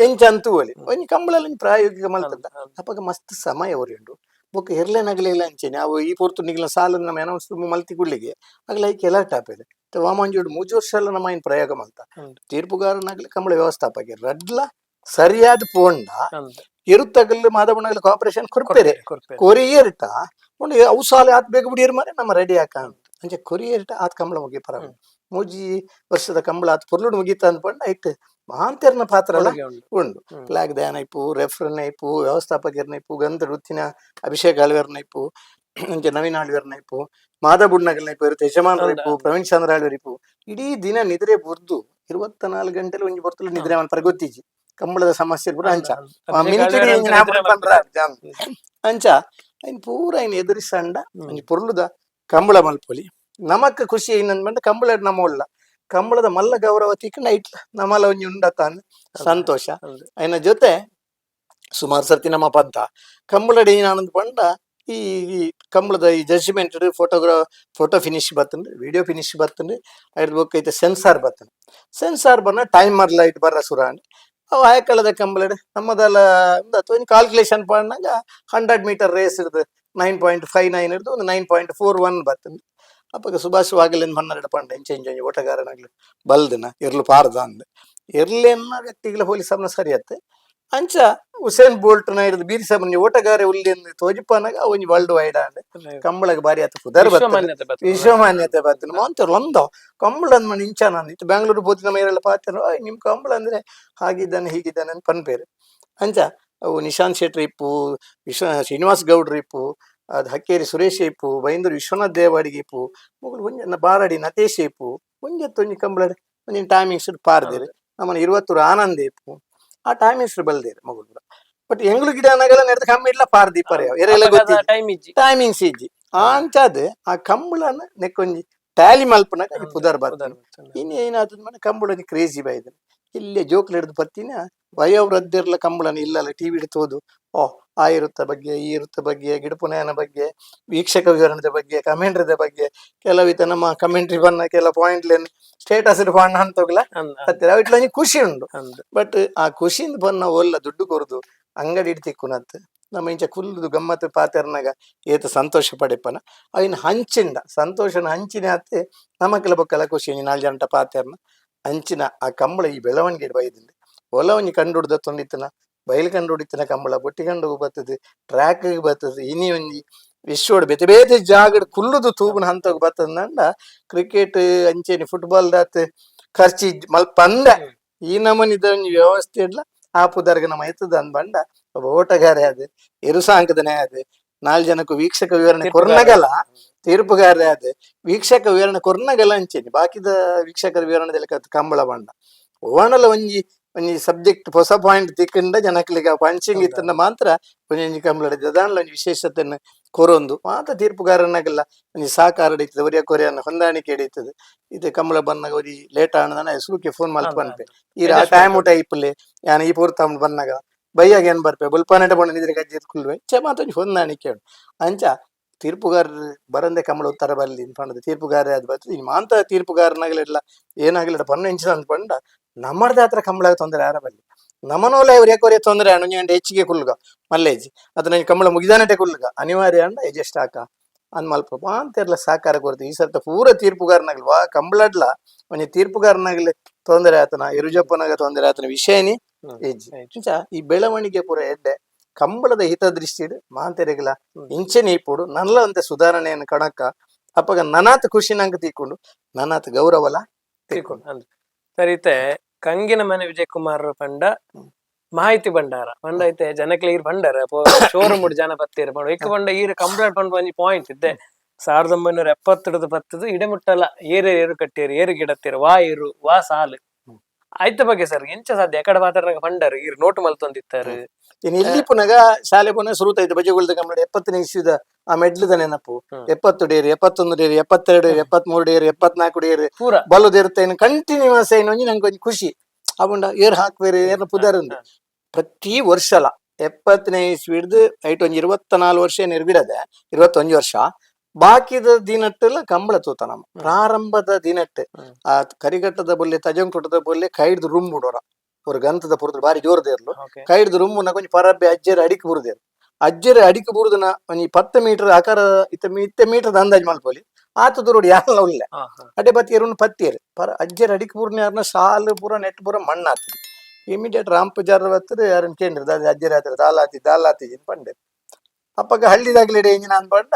ಎಂಚ ಅಂತೂ ಒಲಿ ಒಂಜಿ ಕಂಬಳಲ್ಲಿ ಒಂಜಿ ಪ್ರಾಯೋಗಿಕ ಮಲ್ತಂಡ ಅಪಗ ಮಸ್ತ್ ಸಮಯ ಒರಿಯುಂಡು. ಬೊಕ್ಕ ಎರ್ಲೆ ನಗಲಿಲ್ಲ ಅಂಚೆನೆ ಅವು ಈ ಪೊರ್ತು ನಿಗ್ಲ ಸಾಲ ನಮ್ಮ ಅನೌನ್ಸ್ ಮಲ್ತಿ ಕುಳ್ಳಿಗೆ ಅಗಲ ಐಕ್ ಎಲರ್ಟ್ ಆಪೇದೆ ವಾಮಂಜೋಡು ಮೂಜು ವರ್ಷ ಎಲ್ಲ ನಮ್ಮ ಇನ್ ಪ್ರಯೋಗ ಮಲ್ತ ತೀರ್ಪುಗಾರನಾಗ್ಲಿ ಕಂಬಳ ವ್ಯವಸ್ಥಾಪಕ ರಡ್ಲ ಸರಿಯಾದ ಪೋಂಡ ಎರುತ್ತಗಲ್ಲು ಮಾದವಣ್ಣಗಲ್ ಕೋಆಪರೇಷನ್ ಕೊರ್ಪೇರೆ ಕೊರಿಯರ್ಟ ಉಂಡು ಅವು ಸಾಲ ಆತ್ ಬೇಗ ಬಿಡಿಯರ್ ಮಾರೆ ನಮ್ಮ ರೆಡಿ ಆಕ ಅಂಚೆ ಕೊರಿಯರ್ಟ ಆತ್ ಕಂಬಳ ಮುಗಿ ಪರ 3 ವರ್ಷದ ಕಂಬಳ ಆತ್ ಪೊರ್ಲುಡು ಮುಗೀತ ಅಂದ್ಪಂಡ ಐಟ್ ಮಾಂತೆರ್ನ ಪಾತ್ರ ಅಲ್ಲ ಕೊಡುಗೆ ಉಂಡು. ಉಂಡು. ಫ್ಲಾಗ್ ದಾನ ಇಪ್ಪು, ರೆಫ್ರನ್ ಇಪ್ಪು, ವ್ಯವಸ್ಥಾಪಕರ್ನ ಇಪ್ಪು, ಗಂಧ ವೃತ್ತಿನ ಅಭಿಷೇಕ್ ಆಳ್ವೆರ್ನ ಇಪ್ಪು, ಅಂಚೆ ನವೀನ್ ಆಳ್ವೆರ್ನ ಇಪ್ಪು, ಮಾಧಬುಡ್ನಗಲ್ನ ಇಪ್ಪು, ಇರುತ್ತೆ ಯಜಮಾನ್ರ ಇಪ್ಪು, ಪ್ರವೀಣ್ ಚಂದ್ರ ಆಳ್ವೆರ್ ಇಪ್ಪು. ಇಡೀ ದಿನ ನಿದ್ರೆ ಬುರ್ದು 24 ಗಂಟೆಲಿ ಒಂಜಿ ಪೊರ್ತುಲು ನಿದ್ರೆ ಮನ್ಪರೆ ಗೊತ್ತಿಜ್ಜಿ. ಕಂಬಳದ ಸಮಸ್ಯೆ ಪೂರ ಅಂಚ ಆ ಅಭಿಷೇಕ್ ಮಿನಿಟ್ ಆಳ್ವೆರ್ ಇಂಚಿನ ಅಂತ ನಿದ್ರೆ ಪಂಡ್ರ ಮಲ್ಪುವೆರ್. ಅಂಚ ಐನ್ ಪೂರ ಐನ್ ಎದುರಿಸಂಡ ಒಂಜಿ ಪೊರ್ಲುದ ಕಂಬಳ ಮಲ್ಪೊಲಿ. ನಮಕ್ ಖುಷಿ ಏನಂದ್ ಕಂಬಳ ನಮ್ಮ ಉಲ್ಲ ಕಂಬಳದ ಮಲ್ಲ ಗೌರವ ತಿಕ್ಕಂಡ ಐಟ್ಲ ನಮ್ಮಲ ಒಂಜಿ ಉಂಡತಾನ್ ಸಂತೋಷ. ಐನ ಜೊತೆ ಸುಮಾರು ಸರ್ತಿ ನಮ್ಮ ಪಂತ ಕಂಬಳಡ್ ಏನಾನಂದ್ ಪಂಡ ಈ ಈ ಕಂಬಳದ ಈ ಜಡ್ಜ್ಮೆಂಟ್ ಫೋಟೋ ಫಿನಿಶ್ ಬತ್ತಂಡು, ವಿಡಿಯೋ ಫಿನಿಶ್ ಬತ್ತಂಡು, ಐದು ಬೊಕ್ಕ ಐತೆ ಸೆನ್ಸಾರ್ ಬತ್ತಂಡು. ಸೆನ್ಸಾರ್ ಬನ್ನ ಟೈಮರ್ ಲೈಟ್ ಬರ್ರ ಸುರಾಂಡ್. ಅವು ಆಯಕಳದ ಕಂಬಳಡ್ ನಮ್ಮದೆಲ್ಲ ಅಥವಾ ಒಂಜಿ ಕ್ಯಾಲ್ಕುಲೇಷನ್ ಪಣ್ಣಾಗ 100 ಮೀಟರ್ ರೇಸ್ ಇರ್ತದೆ, 9.59 ಇರ್ತದೆ, ಒಂದು 9.41 ಬತ್ತಂಡು. ಅಪ್ಪಗ ಸುಭಾಷ್ ವಾಗಲಿಂದ 12 ಪಂಡ ಇಂಚ ಇಂಚ ಒಂಜಿ ಓಟಗಾರನಾಗ್ಲಿ ಬಲ್ದಿನ ಎರ್ಲು ಪಾರ್ದ ಅಂದ್ ಎರ್ಲೆನ್ನ ವ್ಯಕ್ತಿಗಳ ಹೋಲಿಸಮ್ನ ಸರಿಯತ್ತೆ. ಅಂಚ ಉಸೇನ್ ಬೋಲ್ಟ್ ನ ಹಿಡಿದು ಬೀರಿಸ ಓಟಗಾರ ಉಲ್ಲಿಂದ ತೋಜಿಪ್ಪನಾಗ ಒಂಜಿ ವರ್ಲ್ಡ್ ವೈಡ್ ಆಂಡ್ ಕಂಬಳಗ್ ಬಾರಿ ಆತ ಪುದರ್ ಬರ್ತದೆ. ವಿಶ್ವಮಾನ್ಯತೆ ಬರ್ತದೆ. ವಿಶ್ವಮಾನ್ಯತೆ ಬರ್ತದೆ. ಮಾಂತರು ಒಂದ ಕಂಬಳ ಅಂದ್ ಮಣ ಇಂಚ ನಾನು ಇತ್ತು ಬ್ಯಾಂಗ್ಳೂರು ಪೋತಿ ನಮ್ಮ ಏರೆಲ್ಲ ಪಾತೆರ ನಿಮ್ ಕಂಬಳ ಅಂದ್ರೆ ಹಾಗಿದ್ದಾನೆ ಹೀಗಿದ್ದಾನೆ ಅಂತ ಪನ್ಪೇರು. ಅಂಚ ಅವು ನಿಶಾಂತ್ ಶೆಟ್ಟಿ ಇಪ್ಪು, ವಿಶ್ವ ಶ್ರೀನಿವಾಸ್ ಗೌಡ್ರು ಇಪ್ಪು, ಅದು ಹಕ್ಕೇರಿ ಸುರೇಶ್ ಇಪ್ಪು, ಬೈಂದೂರು ವಿಶ್ವನಾಥ್ ದೇವಾಡಿಗೆ ಇಪ್ಪು, ಮೊಗಲು ಒಂಜಿ ಬಾರಡಿ ನತೇಶ್ ಇಪ್ಪು, ಒಂಜತ್ತು ಒಂಜಿ ಕಂಬಳ ಒಂಜಿನ ಟೈಮಿಂಗ್ಸ್ ಪಾರ್ದೇರು. ನಮ್ಮನ್ನ ಇರುವತ್ತೂರು ಆನಂದ್ ಇಪ್ಪು, ಆ ಟೈಮಿಂಗ್ಸ್ ಬಲ್ದೇರು ಮಗಳು. ಬಟ್ ಎಂಗ್ಳು ಗಿಡ ಅನ್ನಗಲ ನೆಡ್ದು ಕಮ್ಮಿ ಇಡ್ಲ ಪಾರ್ದೀಪರೆ ಎರೆಲ್ಲ ಗೊತ್ತಿದೆ. ಟೈಮ್ ಇಜ್ಜಿ. ಟೈಮಿಂಗ್ಸ್ ಇಜ್ಜಿ. ಅಂಚಾದ್ ಆ ಕಂಬಳನ ನೆಕ್ಕೊಂಜಿ ಟ್ಯಾಲಿ ಮಲ್ಪನಾಗ ಈ ಪುದರ್ ಬರ್ತದೆ. ಇನ್ನು ಏನಾತದ ಮನೆ ಕಂಬಳ ಒಂಜಿ ಕ್ರೇಜಿ ಬೈದನ್. ಇಲ್ಲಿ ಜೋಕ್ಲು ಹಿಡಿದು ಪತ್ತಿನ ವಯೋವೃದ್ಧಿರ್ಲ ಕಂಬಳನ ಇಲ್ಲಲ್ಲ ಟಿವಿ ತೋದು ಓ ಆ ಇರುತ್ತ ಬಗ್ಗೆ, ಈ ಇರುತ್ತ ಬಗ್ಗೆ, ಗಿಡಪುನಯನ ಬಗ್ಗೆ, ವೀಕ್ಷಕ ವಿವರಣದ ಬಗ್ಗೆ, ಕಮೆಂಟ್ರಿದ ಬಗ್ಗೆ, ಕೆಲವು ನಮ್ಮ ಕಮೆಂಟ್ರಿ ಬನ್ನ ಕೆಲವು ಪಾಯಿಂಟ್ ಸ್ಟೇಟಸ್ ಬಣ್ಣ ಅಂತೋಗ್ಲ ಹತ್ತಿರ ಇಟ್ಲ ಒಂಜಿ ಖುಷಿ ಉಂಡು. ಬಟ್ ಆ ಖುಷಿಯಿಂದ ಬನ್ನ ಒಲ್ಲ ದುಡ್ಡು ಕೊರ್ದು ಅಂಗಡಿ ಇಡ್ತಿಕ್ಕುನತ್ ನಮ್ಮ ಇಂಚ ಕುಲ್ಲುದು ಗಮ್ಮತ್ತು ಪಾತೆರ್ನಾಗ ಏತ ಸಂತೋಷ ಪಡೆಪನ ಅವಿನ ಹಂಚಿಂಡ ಸಂತೋಷನ ಹಂಚಿನ ಆತೆ ನಮಕೆಲ್ಲ ಬೊಕ್ಕಲ ಖುಷಿ. ಒಂಜಿ ನಾಲ್ ಜನಟ ಪಾತೆರ್ನ ಅಂಚಿನ ಆ ಕಂಬಳ ಈ ಬೆಳವಣಿಗೆ ಬೈದಿಂದೆ ಒಲ ಒಂಜಿ ಕಂಡು ಹಿಡ್ದ ತೊಂದಿತ್ತನ ಬಯಲು ಕಂಡು ಹೊಡಿತನ ಕಂಬಳ ಬೊಟ್ಟಿ ಕಂಡು ಬರ್ತದೆ, ಟ್ರ್ಯಾಕ್ ಬರ್ತದೆ. ಇನಿ ಒಂಜಿ ವಿಶ್ವಡ್ ಬೇತೆ ಬೇತೆ ಜಾಗಡ್ ಕುಲ್ಲುದು ತೂಬುನ ಹಂತಗ್ ಬರ್ತದಂಡ. ಕ್ರಿಕೆಟ್ ಅಂಚೆನೆ ಫುಟ್ಬಾಲ್ ದಾತ್ ಖರ್ಚಿ ಮಲ್ಪಂದ ಈ ನಮನಿದ ಒಂಜಿ ವ್ಯವಸ್ಥೆ ಇಡ್ಲ ಆ ಪುದರ್ಗ ನಮ್ಮ ಎತ್ತದ ಅಂದ್ ಬಂಡ ಒಬ್ಬ ಓಟಗಾರೆ ಅದು ಎರುಸಾಂಕದನೆ ಅದು ನಾಲ್ ಜನಕ್ಕೂ ವೀಕ್ಷಕ ವಿವರಣೆ ಕೊರ್ನಗಲ ತೀರ್ಪುಗಾರ ಅದು ವೀಕ್ಷಕ ವಿವರಣೆ ಕೊರ್ನಗಲ ಅಂಚೆನೆ ಬಾಕಿದ ವೀಕ್ಷಕರ ವಿವರಣೆ ಕಂಬಳ ಬಂಡ ಓಣಲ ಒಂಜಿ ಒಂಜಿ ಸಬ್ಜೆಕ್ಟ್ ಹೊಸ ಪಾಯಿಂಟ್ ತಿಕ್ಕಂಡ ಜನಕ್ಲಿಗ ಪಂಚಿಂಗ್ ಇತ್ತಂಡ ಮಾತ್ರ ಒಂಜಿ ಕಂಬಳ ದಾನ್ಲ ಒಂಜಿ ವಿಶೇಷತೆಯನ್ನು ಕೊರೊಂದು ಮಾತ ತೀರ್ಪುಗಾರನಾಗಲ್ಲ ಒಂಜಿ ಸಹಕಾರ ಹಿಡಿತದೆ, ಒರಿಯ ಕೊರಿಯನ್ನ ಹೊಂದಾಣಿಕೆ ಹಿಡಿತದೆ. ಇದು ಕಂಬಳ ಬನ್ನಾಗ ಒರಿ ಲೇಟ್ ಆಣದನ ಸುರುಕೆ ಫೋನ್ ಮಲ್ಪ ಪನ್ಪೆ ಈ ಆ ಟೈಮ್ ಊಟ ಇಪ್ಪಲೆ ಯಾನ್ ಈ ಪೂರ್ತ ಬನ್ನಾಗ ಬೈಯಾಗ ಏನ್ ಬರ್ಪೆ ಬುಲ್ಪಾನೆಟ ಬಣ್ಣ ನಿದ್ರೆ ಕಜ್ಜಿ ಕುಲ್ವೆ ಚೆ ಮಾತ ಒಂಜಿ ಹೊಂದಾಣಿಕೆ ಉಂಡು. ಅಂಚ ತೀರ್ಪುಗಾರರು ಬರಂದೆ ಕಂಬಳ ಉತ್ತರ ಬರಲಿ ಪಂಡದ ತೀರ್ಪುಗಾರ ಅದು ಬರ್ತದೆ. ಇನ್ನು ಮಾಂತ ತೀರ್ಪುಗಾರನಾಗಲಿಲ್ಲ ಏನಾಗಲಿಲ್ಲ ಪನ್ನ ಇಂಚಿನ ಅಂತ ಪಂಡ ನಮ್ಮರ್ದ ಹತ್ರ ಕಂಬಳ ತೊಂದರೆ ಯಾರ ಬರಲಿ ನಮನೋಲ ಇವ್ರು ಯಾಕೋರೆ ತೊಂದರೆ ಅಣ್ಣ ಗಂಟೆ ಹೆಚ್ಚಿಗೆ ಕುಲ್ಗ ಮಲ್ಲೇಜ್ ಅದನ್ನ ಕಂಬಳ ಮುಗಿದಾನಟೆ ಕುಲ್ಗ ಅನಿವಾರ್ಯ ಅಂಡ ಅಡ್ಜಸ್ಟ್ ಹಾಕ ಅಂದ್ ಮಲ್ಪ ಮಾಂತೆರ್ಲ ಸಹಕಾರ ಕೊಡ್ತು. ಈ ಸರ್ತ ಪೂರ ತೀರ್ಪುಗಾರನಾಗ್ಲಿ ವಾ ಕಂಬಳಡ್ಲ ಒಂಜಿ ತೀರ್ಪುಗಾರನಾಗ್ಲಿ ತೊಂದರೆ ಆತನ ಎರುಜಪ್ಪನಾಗ ತೊಂದರೆ ಆತನ ವಿಷಯನೇ ಇಜ್ಜಿ. ಇಂಚ ಈ ಬೆಳವಣಿಗೆ ಪೂರ ಎಡ್ಡೆ ಕಂಬಳದ ಹಿತದೃಷ್ಟಿಡ್ ಮಾಂತೆರೆಗ್ಲ ಇಂಚೆನೆ ಇಪ್ಪೊಡು. ನಲ್ಲ ಅಂತೆ ಸುಧಾರಣೆಯನ್ನು ಕಣಕ್ಕ ಅಪ್ಪಗ ನನಾತ್ ಖುಷಿ ನಂಗೆ ತೀಕೊಂಡು ನನಾತ್ ಗೌರವಲ ತಿಳ್ಕೊಂಡು ಅಂದ್ ಸರಿ. ಇತ್ತೆ ಕಂಗಿನ ಮನೆ ವಿಜಯ್ ಕುಮಾರ್ ಪಂಡ ಮಾಹಿತಿ ಭಂಡಾರ ಪಂಡ ಐತೆ ಜನಕ್ಲೆ ಈರ್ ಭಂಡಾರ ಶೋರೂಮ್ ಜನ ಬತ್ತೀರ್ ಪಂಡ ಇಕ್ಕ ಪಂಡ ಈರ್ ಕಂಪ್ಲೇಂಟ್ ಪಂಡ ಒಂಜಿ ಪಾಯಿಂಟ್ ಇದ್ದೆ 1970 ಬತ್ತದು ಇಡೆಮುಟ್ಟಲ ಏರು ಏರು ಕಟ್ಟಿರು ಏರು ಗಿಡತ್ತೀರು ವಾ ಏರು ವಾ ಸಾಲು ಆಯ್ತ ಬಗ್ಗೆ ಸರ್ ಎಂಚ ಸಾಧ್ಯ ಎಕಡೆ ಮಾತಾಡ್ನಾಗ ಪಂಡರು ಈರ್ ನೋಟು ಮಲ್ತೊಂದಿತ್ತಾರೆ. ಇನ್ನು ಇಲ್ಲಿ ಪುನಗ ಶಾಲೆ ಪುನಃ ಸುರುತ ಐತೆ ಬಜಗುಳ್ದ ಕಂಬಳ 70ನೇ ಇಸ್ವಿದ ಆ ಮೆಡ್ಲದ ನೆನಪು. 70 dairy, 71 dairy, 72 dairy, 73 dairy, 74 dairy ಪೂರ ಬಲುದಿರುತ್ತೆ. ಕಂಟಿನ್ಯೂಸ್ ಏನು ಒಂಜಿ ನಂಗೆ ಒಂಜಿ ಖುಷಿ ಅವುಂಡ ಏರ್ ಹಾಕ್ಬೇರೆ ಏರ್ನ ಪುದರ್ ಉಂಡು. ಪ್ರತಿ ವರ್ಷಲ 70ನೇ ಇಸ್ವಿ ಹಿಡ್ದು ಐಟ್ ಒಂಜಿ 24 ವರ್ಷ ನಿರ್ಬಿಡದೆ 21 ವರ್ಷ ಬಾಕಿದ ದಿನಟ್ಟೆಲ್ಲ ಕಂಬಳ ತೂತ ನಮ್ಮ ಪ್ರಾರಂಭದ ದಿನಟ್ಟೆ. ಆ ಕರಿಗಟ್ಟದ ಬೊಲ್ಲೆ ತಜಂಕುಟದ ಬೊಲ್ಲೆ ಕೈಡ್ದು ರುಮ್ ಬಿಡೋರ ஒரு ಗಂತದ ಪುರದು ಬಾರಿ ಜೋರದೇರ್ಲು. ಕೈಡ್ದು ರುಮ್ಮುನ ಕೊಂಚ ಪರಬ್ಬೆ ಅಜ್ಜೆರ್ ಅಡಿಕ್ ಬುರುದೇರು. ಅಜ್ಜೆರ್ ಅಡಿಕ್ ಬುರುದನ ಒಂಜಿ 10 ಮೀಟರ್ ಆಕಾರ ಇತ್ತ ಇತ್ತೆ ಮೀಟರ್ ಅಂದಾಜ್ ಮಲ್ಪೊಲಿ ಆತ ದೂರೋಡು ಯಾರ್ಲ ಉಲ್ಲೆ. ಅಡೆ ಬತ್ತಿಯರು ಪತ್ತಿಯರು ಪರ ಅಜ್ಜೆರ್ ಅಡಿಕ್ ಬುರ್ನ ಯಾರನ್ನ ಸಾಲು ಪೂರ ನೆಟ್ ಪೂರ ಮಣ್ಣಾತದೆ. ಇಮಿಡಿಯೇಟ್ ರಾಮ್ ಪೂಜಾರ್ ಬತ್ತರು ಯಾರನ್ನ ಕೇಂದ್ರ ದಾದ ಅಜ್ಜೆರ್ ಆತರ ದಾಲಾತಿ ದಾಲಾತಿ ಪಂಡೆ. ಅಪ್ಪಗ ಹಳ್ಳಿದಾಗ್ಲಿಡೆ ಇಂಜಿನ ಅಂದ್ಪಂಡ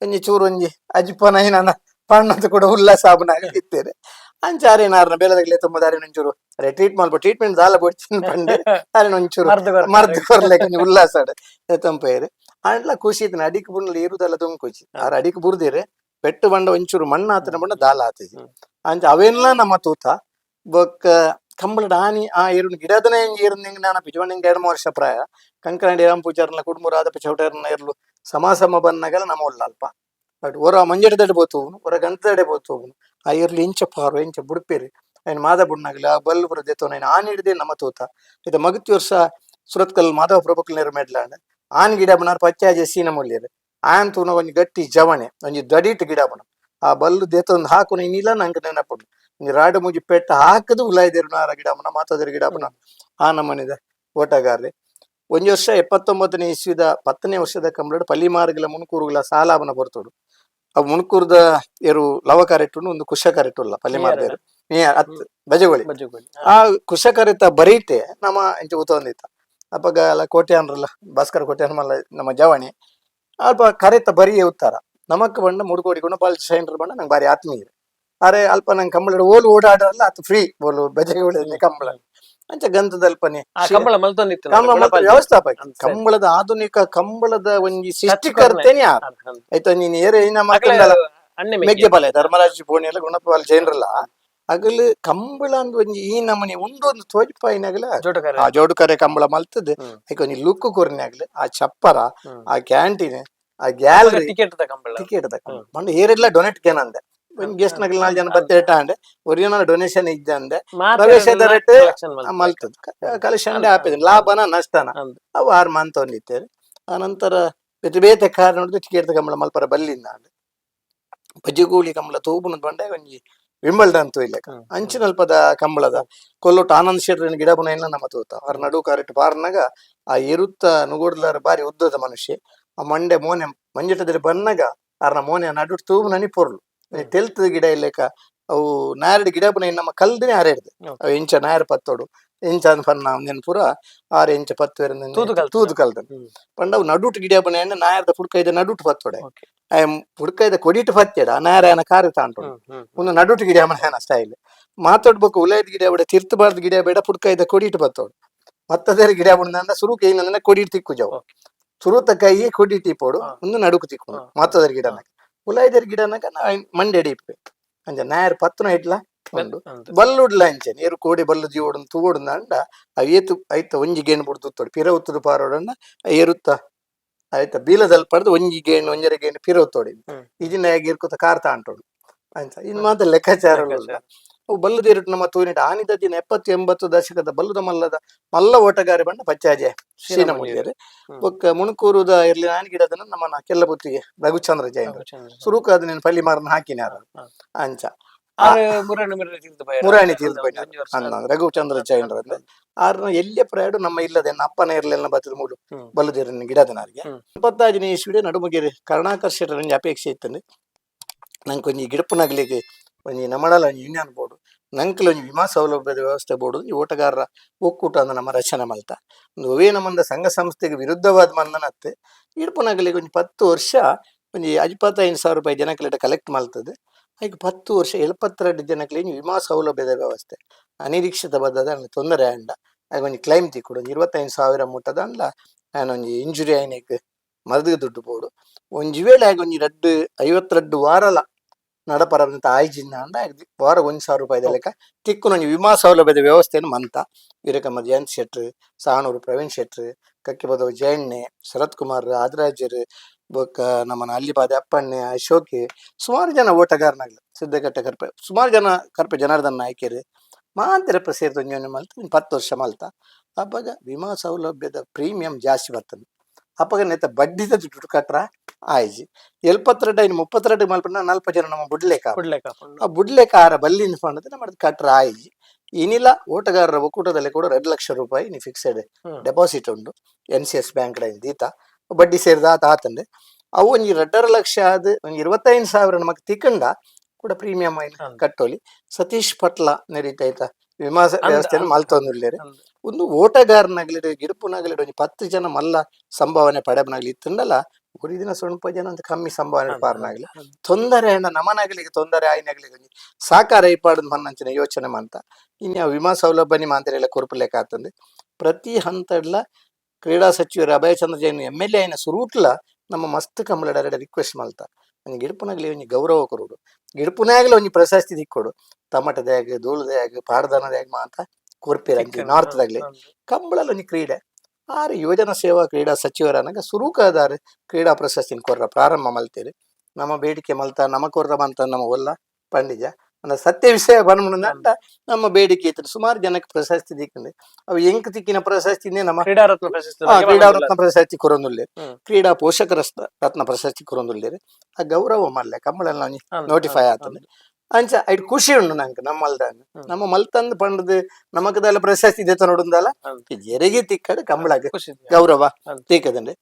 ಒಂಜಿ ಚೂರು ಒಂಜಿ ಅಜ್ಪನ ಏನ ಪಣ್ಣದ ಕೂಡ ಉಲ್ಲಾಸ ಆಪುನ ಇತ್ತೇನೆ. ಅಂಚ ಅರೇನ ಆರ್ನ ಬೇಲದಾಗಲೇ ತುಂಬ ದಾರಿನ ಒಂಚೂರು ಅರೆ ಟ್ರೀಟ್ ಮಲ್ಪ ಟ್ರೀಟ್ಮೆಂಟ್ ದಾಲ ಬೊಡ್ಚಿನ ಪಂಡೆ ಅರೇನ ಒಂಚೂರು ಮರ್ದ್ ಕೊರ್ಪೆರ್. ಮರ್ದ್ ಕೊರ್ಲೆಕ ಒಂಜಿ ಉಲ್ಲಾಸಡ್ ತಂಪೇರು ಆಂಡ್ಲ ಖುಷಿ ಇತ್ತಿನ ಅಡಿಕ್ ಬುರ್ಲ ಏರುದಲ್ಲ ದೊಂಕುಜಿ ಆರ್ ಅಡಿಕ್ ಬುರ್ದಿರೆ ಪೆಟ್ಟು ಬಂಡ ಒಂಚೂರು ಮಣ್ಣು ಆತನ ಬಂಡ ದಾಲ ಆತಿಜಿ. ಅಂಚ ಅವೆನ್ಲ ನಮ್ಮ ತೂತ ಬೊಕ್ಕ ಕಂಬಳಡ್ ಆನಿ ಆ ಏರುನ ಗಿಡದನೆ ಏರುನ ನಾನು ಪಿಜವಣ್ಣ 2 ವರ್ಷ ಪ್ರಾಯ ಕಂಕನಾಡಿ ರಾಮ್ ಪೂಜಾರ್ನ ಕುಡುಮೂರು ಆದಪ್ಪ ಚೌಟರ್ನ ಏರ್ಲು ಸಮ ಸಮ ಬನ್ನಗಲ ನಮ್ಮ ಉಲ್ಲ ಅಲ್ಪ. ಬಟ್ ಒರ ಮಂಜೆಡದಡೆ ಬೋತು, ಒರ ಗಂತದಡೆ ಬೋತು. ಆ ಏರ್ಲು ಇಂಚ ಪಾರು ಇಂಚ ಬುಡ್ಪೇರು ಐನ್ ಮಾದ ಬುಡ್ನಗಲ ಆ ಬಲ್ಲು ಪುರ ದೆತ್ತೋನ ಐನ್ ಆನಿ ಹಿಡ್ದೆ ನಮ್ಮ ತೂತ. ಇದು ಮಗತಿ ವರ್ಷ ಸುರತ್ಕಲ್ ಮಾಧವ ಪ್ರಭುಕಲ್ ನೇರು ಮೆಡ್ಲಾಂಡ್ ಆನ್ ಗಿಡ ಬಣ್ಣಾರ್ ಪಚ್ಚಾಜೆ ಸೀನ ಮುಲ್ಯರು ಆನ್ ತೂನ ಒಂಜಿ ಗಟ್ಟಿ ಜವಣೆ ಒಂಜಿ ದಡಿಟ್ ಗಿಡ ಬಣ್ಣ ಆ ಬಲ್ಲು ದೇತೊಂದು ಹಾಕುನ ಇನ್ನಿಲ್ಲ ನಂಗೆ ನೆನಪುಂಡು. ಒಂಜಿ ರಾಡು ಮುಜಿ ಪೆಟ್ಟ ಹಾಕದು ಉಲಾಯ್ದಿರು ನಾರ ಗಿಡ ಬಣ್ಣ ಮಾತಾದಿರು ಗಿಡ ಬಣ್ಣ ಆ ನಮ್ಮನಿದ ಓಟಗಾರ್ರೆ. ಒಂಜಿ ವರ್ಷ 79ನೇ ಇಸ್ವಿದ 10ನೇ ವರ್ಷದ ಕಂಬಳಡ್ ಪಲ್ಲಿಮಾರ್ಗಲ ಮುಣಕೂರುಗಳ ಸಾಲಾಬನ ಬರ್ತೋಡು. ಆ ಮುಣಕೂರ್ದ ಎರು ಲವ ಕರೆಟುಂಡು ಒಂದು ಕುಶ ಕರೆಟುಲ್ಲ ಪಲ್ಲಿಮಾರ್ದೇರು ನೀ ಅತ್ ಬಜಗೋಳಿ. ಬಜ್ಜುಗೋಳಿ. ಆ ಕುಶಕರಿತ ಬರೀತೆ ನಮ್ಮ ಇಂಚ ಉತ್ತೊಂದಿತ್ತ. ಅಪಗ ಅಲ್ಲ ಕೋಟ್ಯಾನ್ರಲ್ಲ ಭಾಸ್ಕರ ಕೋಟ್ಯಾನ್ ಮಲ್ಲ ನಮ್ಮ ಜವಣಿ ಅಲ್ಪ ಕರೆತ ಬರಿಯೇ ಉತ್ತರ ನಮಕ್ ಬಂಡ ಮುಡುಕೋಡಿ ಗುಣಪಾಲ್ ಸೈನ್ರ ಬಂಡ ನಂಗೆ ಬಾರಿ ಆತ್ಮೀಯ. ಅರೆ ಅಲ್ಪ ನಂಗೆ ಕಂಬಳ ಓಲು ಓಡಾಡಲ್ಲ ಅದು ಫ್ರೀ ಓಲು ಬಜೆಗೋಳಿ ಕಂಬಳ ಅಂಚ ಗಂಧದಲ್ಪನೆ ಆ ಕಂಬಳ ಮಲ್ತೊಂದಿತ್ತು ಕಂಬಳ ಮತ್ತು ವ್ಯವಸ್ಥಾಪಕ ಅಂದ್ ಸರಿ. ಕಂಬಳದ ಆಧುನಿಕ ಕಂಬಳದ ಒಂಜಿ ಸೃಷ್ಟಿಕರ್ತೇನೆ ಯಾರು ಆಯ್ತಾ ನೀನ್ ಏರೆ ಏನ ಮಾತಂಡಲ ಅಣ್ಣೆ ಮೆಗ್ಗೆ ಬಲೆ ಧರ್ಮರಾಜ್ ಬೋಣಿಯಲ್ಲ ಗುಣಪಾಲ್ ಜೈನರಲ್ಲ ಅಗಲು ಕಂಬಳ ಅಂದ್ ಒಂಜಿ ಈ ನಮನಿ ಉಂಡು ಒಂದು ತೋಜಿಪಾಯಿನಾಗಲ ಜೋಟುಕರೆ. ಆ ಜೋಡುಕರೆ ಕಂಬಳ ಮಲ್ತದೆ. ಐಕ್ ಒಂಜಿ ಲುಕ್ ಕೊರ್ನಾಗ್ಲೆ ಆ ಚಪ್ಪರ ಆ ಕ್ಯಾಂಟೀನ್ ಆ ಗ್ಯಾಲರಿ ಟಿಕೆಟ್ ದ ಕಂಬಳ. ಟಿಕೆಟ್ ದ ಮಂಡ ಏರೆಲ್ಲ ಡೊನೇಟ್ ಕೇನಂದೆ ಒಂಜಿ ಗೆಸ್ಟ್ ನಗಲ್ ನಾಲ್ ಜನ ಬತ್ತೇಟ ಅಂಡೆ ಒರಿಜಿನಲ್ ಡೊನೇಷನ್ ಇದ್ದೆ ಅಂದೆ ಪ್ರವೇಶದ ರೇಟ್ ಮಲ್ತದ ಕಲೆಕ್ಷನ್ ಆಪಿದ ಲಾಭನ ನಷ್ಟನ ಅವು ಆರು ಮಂತ್ ಒಂದಿತ್ತೇವೆ. ಆನಂತರ ಬೇತೆ ಬೇತೆ ಕಾರಣ ನೋಡಿದ್ರೆ ಟಿಕೆಟ್ ಕಂಬಳ ಮಲ್ಪರ ಬಲ್ಲಿಂದ ಬಜ್ಜಿಗೂಳಿ ಕಂಬಳ ತೂಬುನ ಬಂಡೆ ಒಂಜಿ ವಿಂಬಲ್ಡನ್ ಅಂತೂ ಇಲ್ಲ. ಅಂಚಿನಲ್ಪದ ಕಂಬಳದ ಕೊಲ್ಲೊಟ್ಟು ಆನಂದ್ ಶೆಟ್ರಿನ ಗಿಡ ಬುನ ಎಲ್ಲ ನಮ್ಮ ತೂತ ಅವ್ರ ನಡು ಕಾರಿಟ್ಟು ಪಾರ್ನಾಗ ಆ ಎರುತ್ತ ನುಗೋಡ್ಲಾರ ಬಾರಿ ಉದ್ದದ ಮನುಷ್ಯ ಆ ಮಂಡೆ ಮೋನೆ ಮಂಜಟದಲ್ಲಿ ಬನ್ನಾಗ ಆರ್ನ ಮೋನೆ ನಡು ತೂಬು ನನಿ ಪೊರ್ಲು ತೆಲ್ತದ ಗಿಡ ಇಲ್ಲೇಕ ಅವು ನಾರಡಿ ಗಿಡ ಬುನ ನಮ್ಮ ಕಲ್ದಿನೇ ಆರೇಡ್ದು. ಅವು ಇಂಚ ನಾಯರ್ ಪತ್ತೋಡು ಇಂಚ ಅಂದ್ ಪನ್ನ ಒಂದೇನು ಪೂರ ಆರು ಇಂಚ ಪತ್ತು ತೂದು ಕಲ್ತದ. ತೂದು ಕಲ್ದ ಪಂಡ ಅವು ನಡುಟು ಗಿಡ ಬುನ ನಾಯರ್ದ ಪುಡ್ಕೈದ ನಡುಟು ಪತ್ತೋಡೆ ಪುಡ್ಕೈದ ಕೊಡಿಟು ಪತ್ತೇಡ ನಾಯರ ಕಾರು ತಾಂಟು ಒಂದು ನಡುಟು ಗಿಡ ಮನ ಸ್ಟೈಲ್ ಮಾತಾಡ್ಬೇಕು ಉಲೈದ್ ಗಿಡ ಬೇಡ ತಿರ್ತಬಾರ್ದು ಗಿಡ ಬೇಡ ಪುಡ್ಕೈದ ಕೊಡಿಟು ಬತ್ತೋಡು ಮತ್ತದೇ ಗಿಡ ಬುಣದ ಸುರುಕು ಏನಂದ್ರೆ ಕೊಡಿಟು ತಿಕ್ಕು ಜಾವು ಸುರುತ ಕೈ ಕೊಡಿಟಿ ಪೋಡು ಒಂದು ನಡುಕು ತಿಕ್ಕು ಮಾತದರ ಗಿಡನಾಗ ಉಲಾಯ್ದರ ಗಿಡನಾಗ ನಾ ಮಂಡೆ ಇಪ್ಪೆ ಅಂಚ ನಾಯರ್ ಪತ್ತನ ಇಡ್ಲ ಉಂಡು ಬಲ್ಲುಡ್ಲ ಅಂಚೆ ನೀರು ಕೋಡಿ ಬಲ್ಲು ಜೀವೋಡು ತೂವೋಡು ಅಂಡ ಆ ಏತು ಐತ ಒಂಜಿ ಗೇಣು ಬುಡ್ದು ತುತ್ತೋಡು ಪಿರ ಉತ್ತದು ಪಾರೋಡನ್ನ ಏರುತ್ತ ಆಯ್ತ ಬೀಲದಲ್ಲಿ ಪಡೆದು ಒಂಜಿ ಗೇಣು ಒಂಜರೆ ಗೇಣು ಪಿರ ಉತ್ತೋಡಿ ಇಜಿನ ಇರ್ಕೊತ ಕಾರ್ತ ಅಂಟೋಡು ಅಂಚ ಇನ್ ಮಾತ್ರ ಲೆಕ್ಕಾಚಾರ ಅವು ಬಲ್ಲುದೇರುಟ್ ನಮ್ಮ ತೂನಿಟ ಆನಿದ ದಿನ 70 80 ದಶಕದ ಬಲ್ಲುದ ಮಲ್ಲದ ಮಲ್ಲ ಓಟಗಾರಿ ಬಣ್ಣ ಪಚ್ಚಾಜೆ ಶೀನ ಮುಲ್ಯರು ಬೊಕ್ಕ ಮುಣಕೂರುದ ಇರ್ಲಿ ನಾನ್ ಗಿಡದನ್ನ ನಮ್ಮನ ಕೆಲ್ಲಬುತ್ತಿಗೆ ರಘುಚಂದ್ರ ಜೈನ್ ಸುರುಕು ಅದು ನೀನು ಪಲ್ಲಿ ಮಾರನ್ನ ಹಾಕಿನಾರ ಅಂಚ ಮುರಾಣಿ ತೀರ್ದು ಪೋಯಿನಾರ್. ಅಂದ ರಘುಚಂದ್ರ ಜೈನರ ಆರ್ನ ಎಲ್ಲಿಯ ಪ್ರಯಾಡು ನಮ್ಮ ಇಲ್ಲದೆ ಅಪ್ಪನ ಇರ್ಲೆಲ್ಲ ಬತ್ತದ ಮೂಡು ಬಲ್ಲುದೇರನ್ನ ಗಿಡದನಾರಿಗೆ 25ನೇ ಇಸ್ವಿಡೆ ನಡುಮುಗಿರಿ ಕರುಣಾಕರ್ ಶೆಟ್ಟರ್ ಒಂಜಿ ಅಪೇಕ್ಷೆ ಇತ್ತಂದು ನಂಗೆ ಒಂಜಿ ಗಿಡಪುನಗ್ಲಿಗೆ ಒಂಜಿ ನಮ್ಮಡಲ ಒಂಜಿ ಯೂನಿಯನ್ ಬೋರ್ಡು ನಂಕಲ ಒಂಜಿ ವಿಮಾ ಸೌಲಭ್ಯದ ವ್ಯವಸ್ಥೆ ಬೋರ್ಡು ಈ ಓಟಗಾರರ ಒಕ್ಕೂಟ ಅಂದ ನಮ್ಮ ರಚನೆ ಮಲ್ತ ಒಂದು ಒವೇ ನಮ್ಮಂದ ಸಂಘ ಸಂಸ್ಥೆಗೆ ವಿರುದ್ಧವಾದ ಮಂದನತ್ತೆ ಇಡ್ಪುನಗಲಿಗೆ ಒಂಜಿ 10 ವರ್ಷ ಒಂಜಿ 25,000 ರೂಪಾಯಿ ಜನಕ್ಲೆಟ ಕಲೆಕ್ಟ್ ಮಲ್ತದೆ. ಐಕ್ 10 ವರ್ಷ 72 ಜನಕ್ಲೆ ವಿಮಾ ಸೌಲಭ್ಯದ ವ್ಯವಸ್ಥೆ ಅನಿರೀಕ್ಷಿತ ಬದ್ಧದ ತೊಂದರೆ ಅಂಡ ಆಗ ಒಂಜಿ ಕ್ಲೈಮ್ ತಿಕ್ಕುಡು ಒಂಜಿ 25,000 ಮುಟ್ಟದ ಅಂಡ್ಲ ಆಯ್ನ ಒಂಜಿ ಇಂಜುರಿ ಆಯ್ನೆಕ್ ಮರ್ದಿಗೆ ದುಡ್ಡು ಬೋಡು. ಒಂಜಿ ವೇಳೆ ಆಗ ಒಂಜಿ ರಡ್ಡು 52 ವಾರಲ ನಡಪರ ಆಯ್ಜಿಂದ ಅಂಡ ವಾರ 1,000 ರೂಪಾಯಿದ ಲೆಕ್ಕ ತಿಕ್ಕುನ ಒಂಜಿ ವಿಮಾ ಸೌಲಭ್ಯದ ವ್ಯವಸ್ಥೆಯನ್ನು ಮಂತ ವೀರಕಮ್ಮ ಜಯಂತ್ ಶೆಟ್ರು, ಸಾಣೂರು ಪ್ರವೀಣ್ ಶೆಟ್ರು, ಕಕ್ಕಿಬದವು ಜಯಣ್ಣೆ, ಶರತ್ ಕುಮಾರ್, ಆದರಾಜರು, ಬೊಕ್ಕ ನಮ್ಮನ ಅಲ್ಲಿಪಾದೆ ಅಪ್ಪಣ್ಣೆ, ಅಶೋಕೆ, ಸುಮಾರು ಜನ ಓಟಗಾರನಾಗ್ಲಿ ಸಿದ್ದಘಟ್ಟ ಕರ್ಪೆ ಸುಮಾರು ಜನ ಕರ್ಪೆ ಜನಾರ್ದನ್ ನಾಯ್ಕೆರು ಮಾಂತಿರಪ್ಪ ಸೇರಿದ ಒಂಜಿ ಮಲ್ತ ಒಂಜಿ 10 ವರ್ಷ ಮಲ್ತ. ಅಪಗ ವಿಮಾ ಸೌಲಭ್ಯದ ಪ್ರೀಮಿಯಂ ಜಾಸ್ತಿ ಬರ್ತದೆ. ಅಪಗ ನೆತ್ತ ಬಡ್ಡಿದ ದುಡ್ಡು ಕಟ್ರ ಆಯ್ಜಿ 72 ಐನು 32 ಮಲ್ಪನ ನಲ್ಪ ಜನ ನಮ್ಮ ಬುಡ್ಲೇಕ ಆ ಬುಡ್ಲೇಕ ಆರ ಬಲ್ಲಿನ ಫಂಡ್ ನಮ್ಮ ಕಟ್ರ ಆಯ್ಜಿ. ಇನಿಲ ಓಟಗಾರರ ಒಕ್ಕೂಟದಲ್ಲಿ ಕೂಡ 2 ಲಕ್ಷ ರೂಪಾಯಿ ನೀ ಫಿಕ್ಸೆಡ್ ಡೆಪಾಸಿಟ್ ಉಂಡು N C S bank ದೀತ ಬಡ್ಡಿ ಸೇರಿದ ಆತ ಆತಂದೆ ಅವು ಒಂಜಿ 2.5 ಲಕ್ಷ ಆದ್ ಒಂಜಿ 25,000 ನಮಕ್ ತಿಕ್ಕಂಡ ಕೂಡ ಪ್ರೀಮಿಯಂ ಐನ್ ಕಟ್ಟೋಲಿ. ಸತೀಶ್ ಪಟ್ಲ ನೆರೀತ ಆಯ್ತಾ ವಿಮಾ ವ್ಯವಸ್ಥೆಯನ್ನು ಮಲ್ತೊಂದುಲ್ಲೇರು. ಒಂದು ಓಟಗಾರನಾಗ್ಲಿ ಗಿಡಪುನಾಗ್ಲಿ ಒಂಜಿ 10 ಜನ ಮಲ್ಲ ಸಂಭಾವನೆ ಪಡೆಬನಾಗ್ಲಿ ಇತ್ತಂಡಲ. ಒರಿದಿನ ಸೊಣ್ಪ ಜನ ಅಂತ ಕಮ್ಮಿ ಸಂಭಾವನೆ ಪಾರ್ನಾಗ್ಲಿ ತೊಂದರೆ ಆಂಡ ನಮನಗಲಿಗೆ ತೊಂದರೆ ಆಯ್ನಗಲಿಗೆ ಒಂಜಿ ಸಾಕಾರ ಇಪ್ಪಾಡು ಮನ್ನಂಚಿನ ಯೋಚನೆ ಮಂತ. ಇನ್ಯಾವ ವಿಮಾ ಸೌಲಭ್ಯ ಮಾಂತರೆಲ್ಲ ಕೊರ್ಪುಲೆಕ್ಕ ಆತಂದೆ. ಪ್ರತಿ ಹಂತಡ್ಲ ಕ್ರೀಡಾ ಸಚಿವರು ಅಭಯಚಂದ್ರ ಜೈನ್ ಎಮ್.ಎಲ್.ಎ ಆಯಿನ ಸುರೂಟ್ಲ ನಮ್ಮ ಮಸ್ತ್ ಕಂಬಳಡ ರಿಕ್ವೆಸ್ಟ್ ಮಲ್ತ. ಒಂಜಿ ಗಿಡ್ಪುನಗಲಿ ಒಂಜಿ ಗೌರವ ಕೊರೊಡು, ಗಿಡ್ಪುನಾಗಲಿ ಒಂಜಿ ಪ್ರಶಸ್ತಿ ದಿಕ್ಕೊಡು. ತಮಟದಾಗ, ದೂಳದಾಗ, ಪಾಡ್ದನದಾಗ ಮಾತ ಕೊರ್ಪೆರ್ ಅಂಚಿ ನಾರ್ತ್ ದಾಗ್ಲಿ. ಕಂಬಳಲ ಒಂಜಿ ಕ್ರೀಡೆ. ಆರ್ ಯುವಜನ ಸೇವಾ ಕ್ರೀಡಾ ಸಚಿವರನಗ ಸುರೂಕಾದಾರ್ ಕ್ರೀಡಾ ಪ್ರಶಸ್ತಿನ ಕೊರ್ರ ಪ್ರಾರಂಭ ಮಲ್ತೇರು. ನಮ್ಮ ಬೇಡಿಕೆ ಮಲ್ತ ನಮ ಕೊರ್ರ ಮಂತ ನಮ್ಮ ಒಲ್ಲ ಪಂಡಿಜ ಅಂದ ಸತ್ಯ ವಿಷಯ ಪನ್ಪುನಂಡ ನಮ್ಮ ಬೇಡಿಕೆ ಇತ್ತು. ಸುಮಾರು ಜನಕ್ಕೆ ಪ್ರಶಸ್ತಿ ದಿಕ್ಕಂಡು. ಅವು ಎಂಕ್ ತಿಕ್ಕಿನ ಪ್ರಶಸ್ತಿನೇ ನಮ್ಮ ಕ್ರೀಡಾ ರತ್ನ ಪ್ರಶಸ್ತಿ ಕ್ರೀಡಾ ರತ್ನ ಪ್ರಶಸ್ತಿ ಕೊರೊಂದುಲ್ಲೆರ್. ಕ್ರೀಡಾ ಪೋಷಕ ರತ್ನ ಪ್ರಶಸ್ತಿ ಕೊರೊಂದುಲ್ಲೆರ್. ಆ ಗೌರವ ಮಲ್ಲೆ ಕಂಬಳಲ ಒಂಜಿ ನೋಟಿಫೈ ಆತಂದೆ. ಅಂಚ ಐಟ್ ಖುಷಿ ಉಂಡು ನಂಕ್ ನಮ್ಮಲ್ದ. ನಮ್ಮ ಮಲ್ತಂದ್ ಪಂಡ್ದ್ ನಮಕ್ ದಾಲ ಪ್ರಶಸ್ತಿ ದೆತೊನೊಡುಂದಲ ಎರೆಗೆ ತಿಕ್ಕಡ್ ಕಂಬಳಗ್ ಖುಷಿ ಗೌರವ ತಿಕ್ಕದಂಡೆ.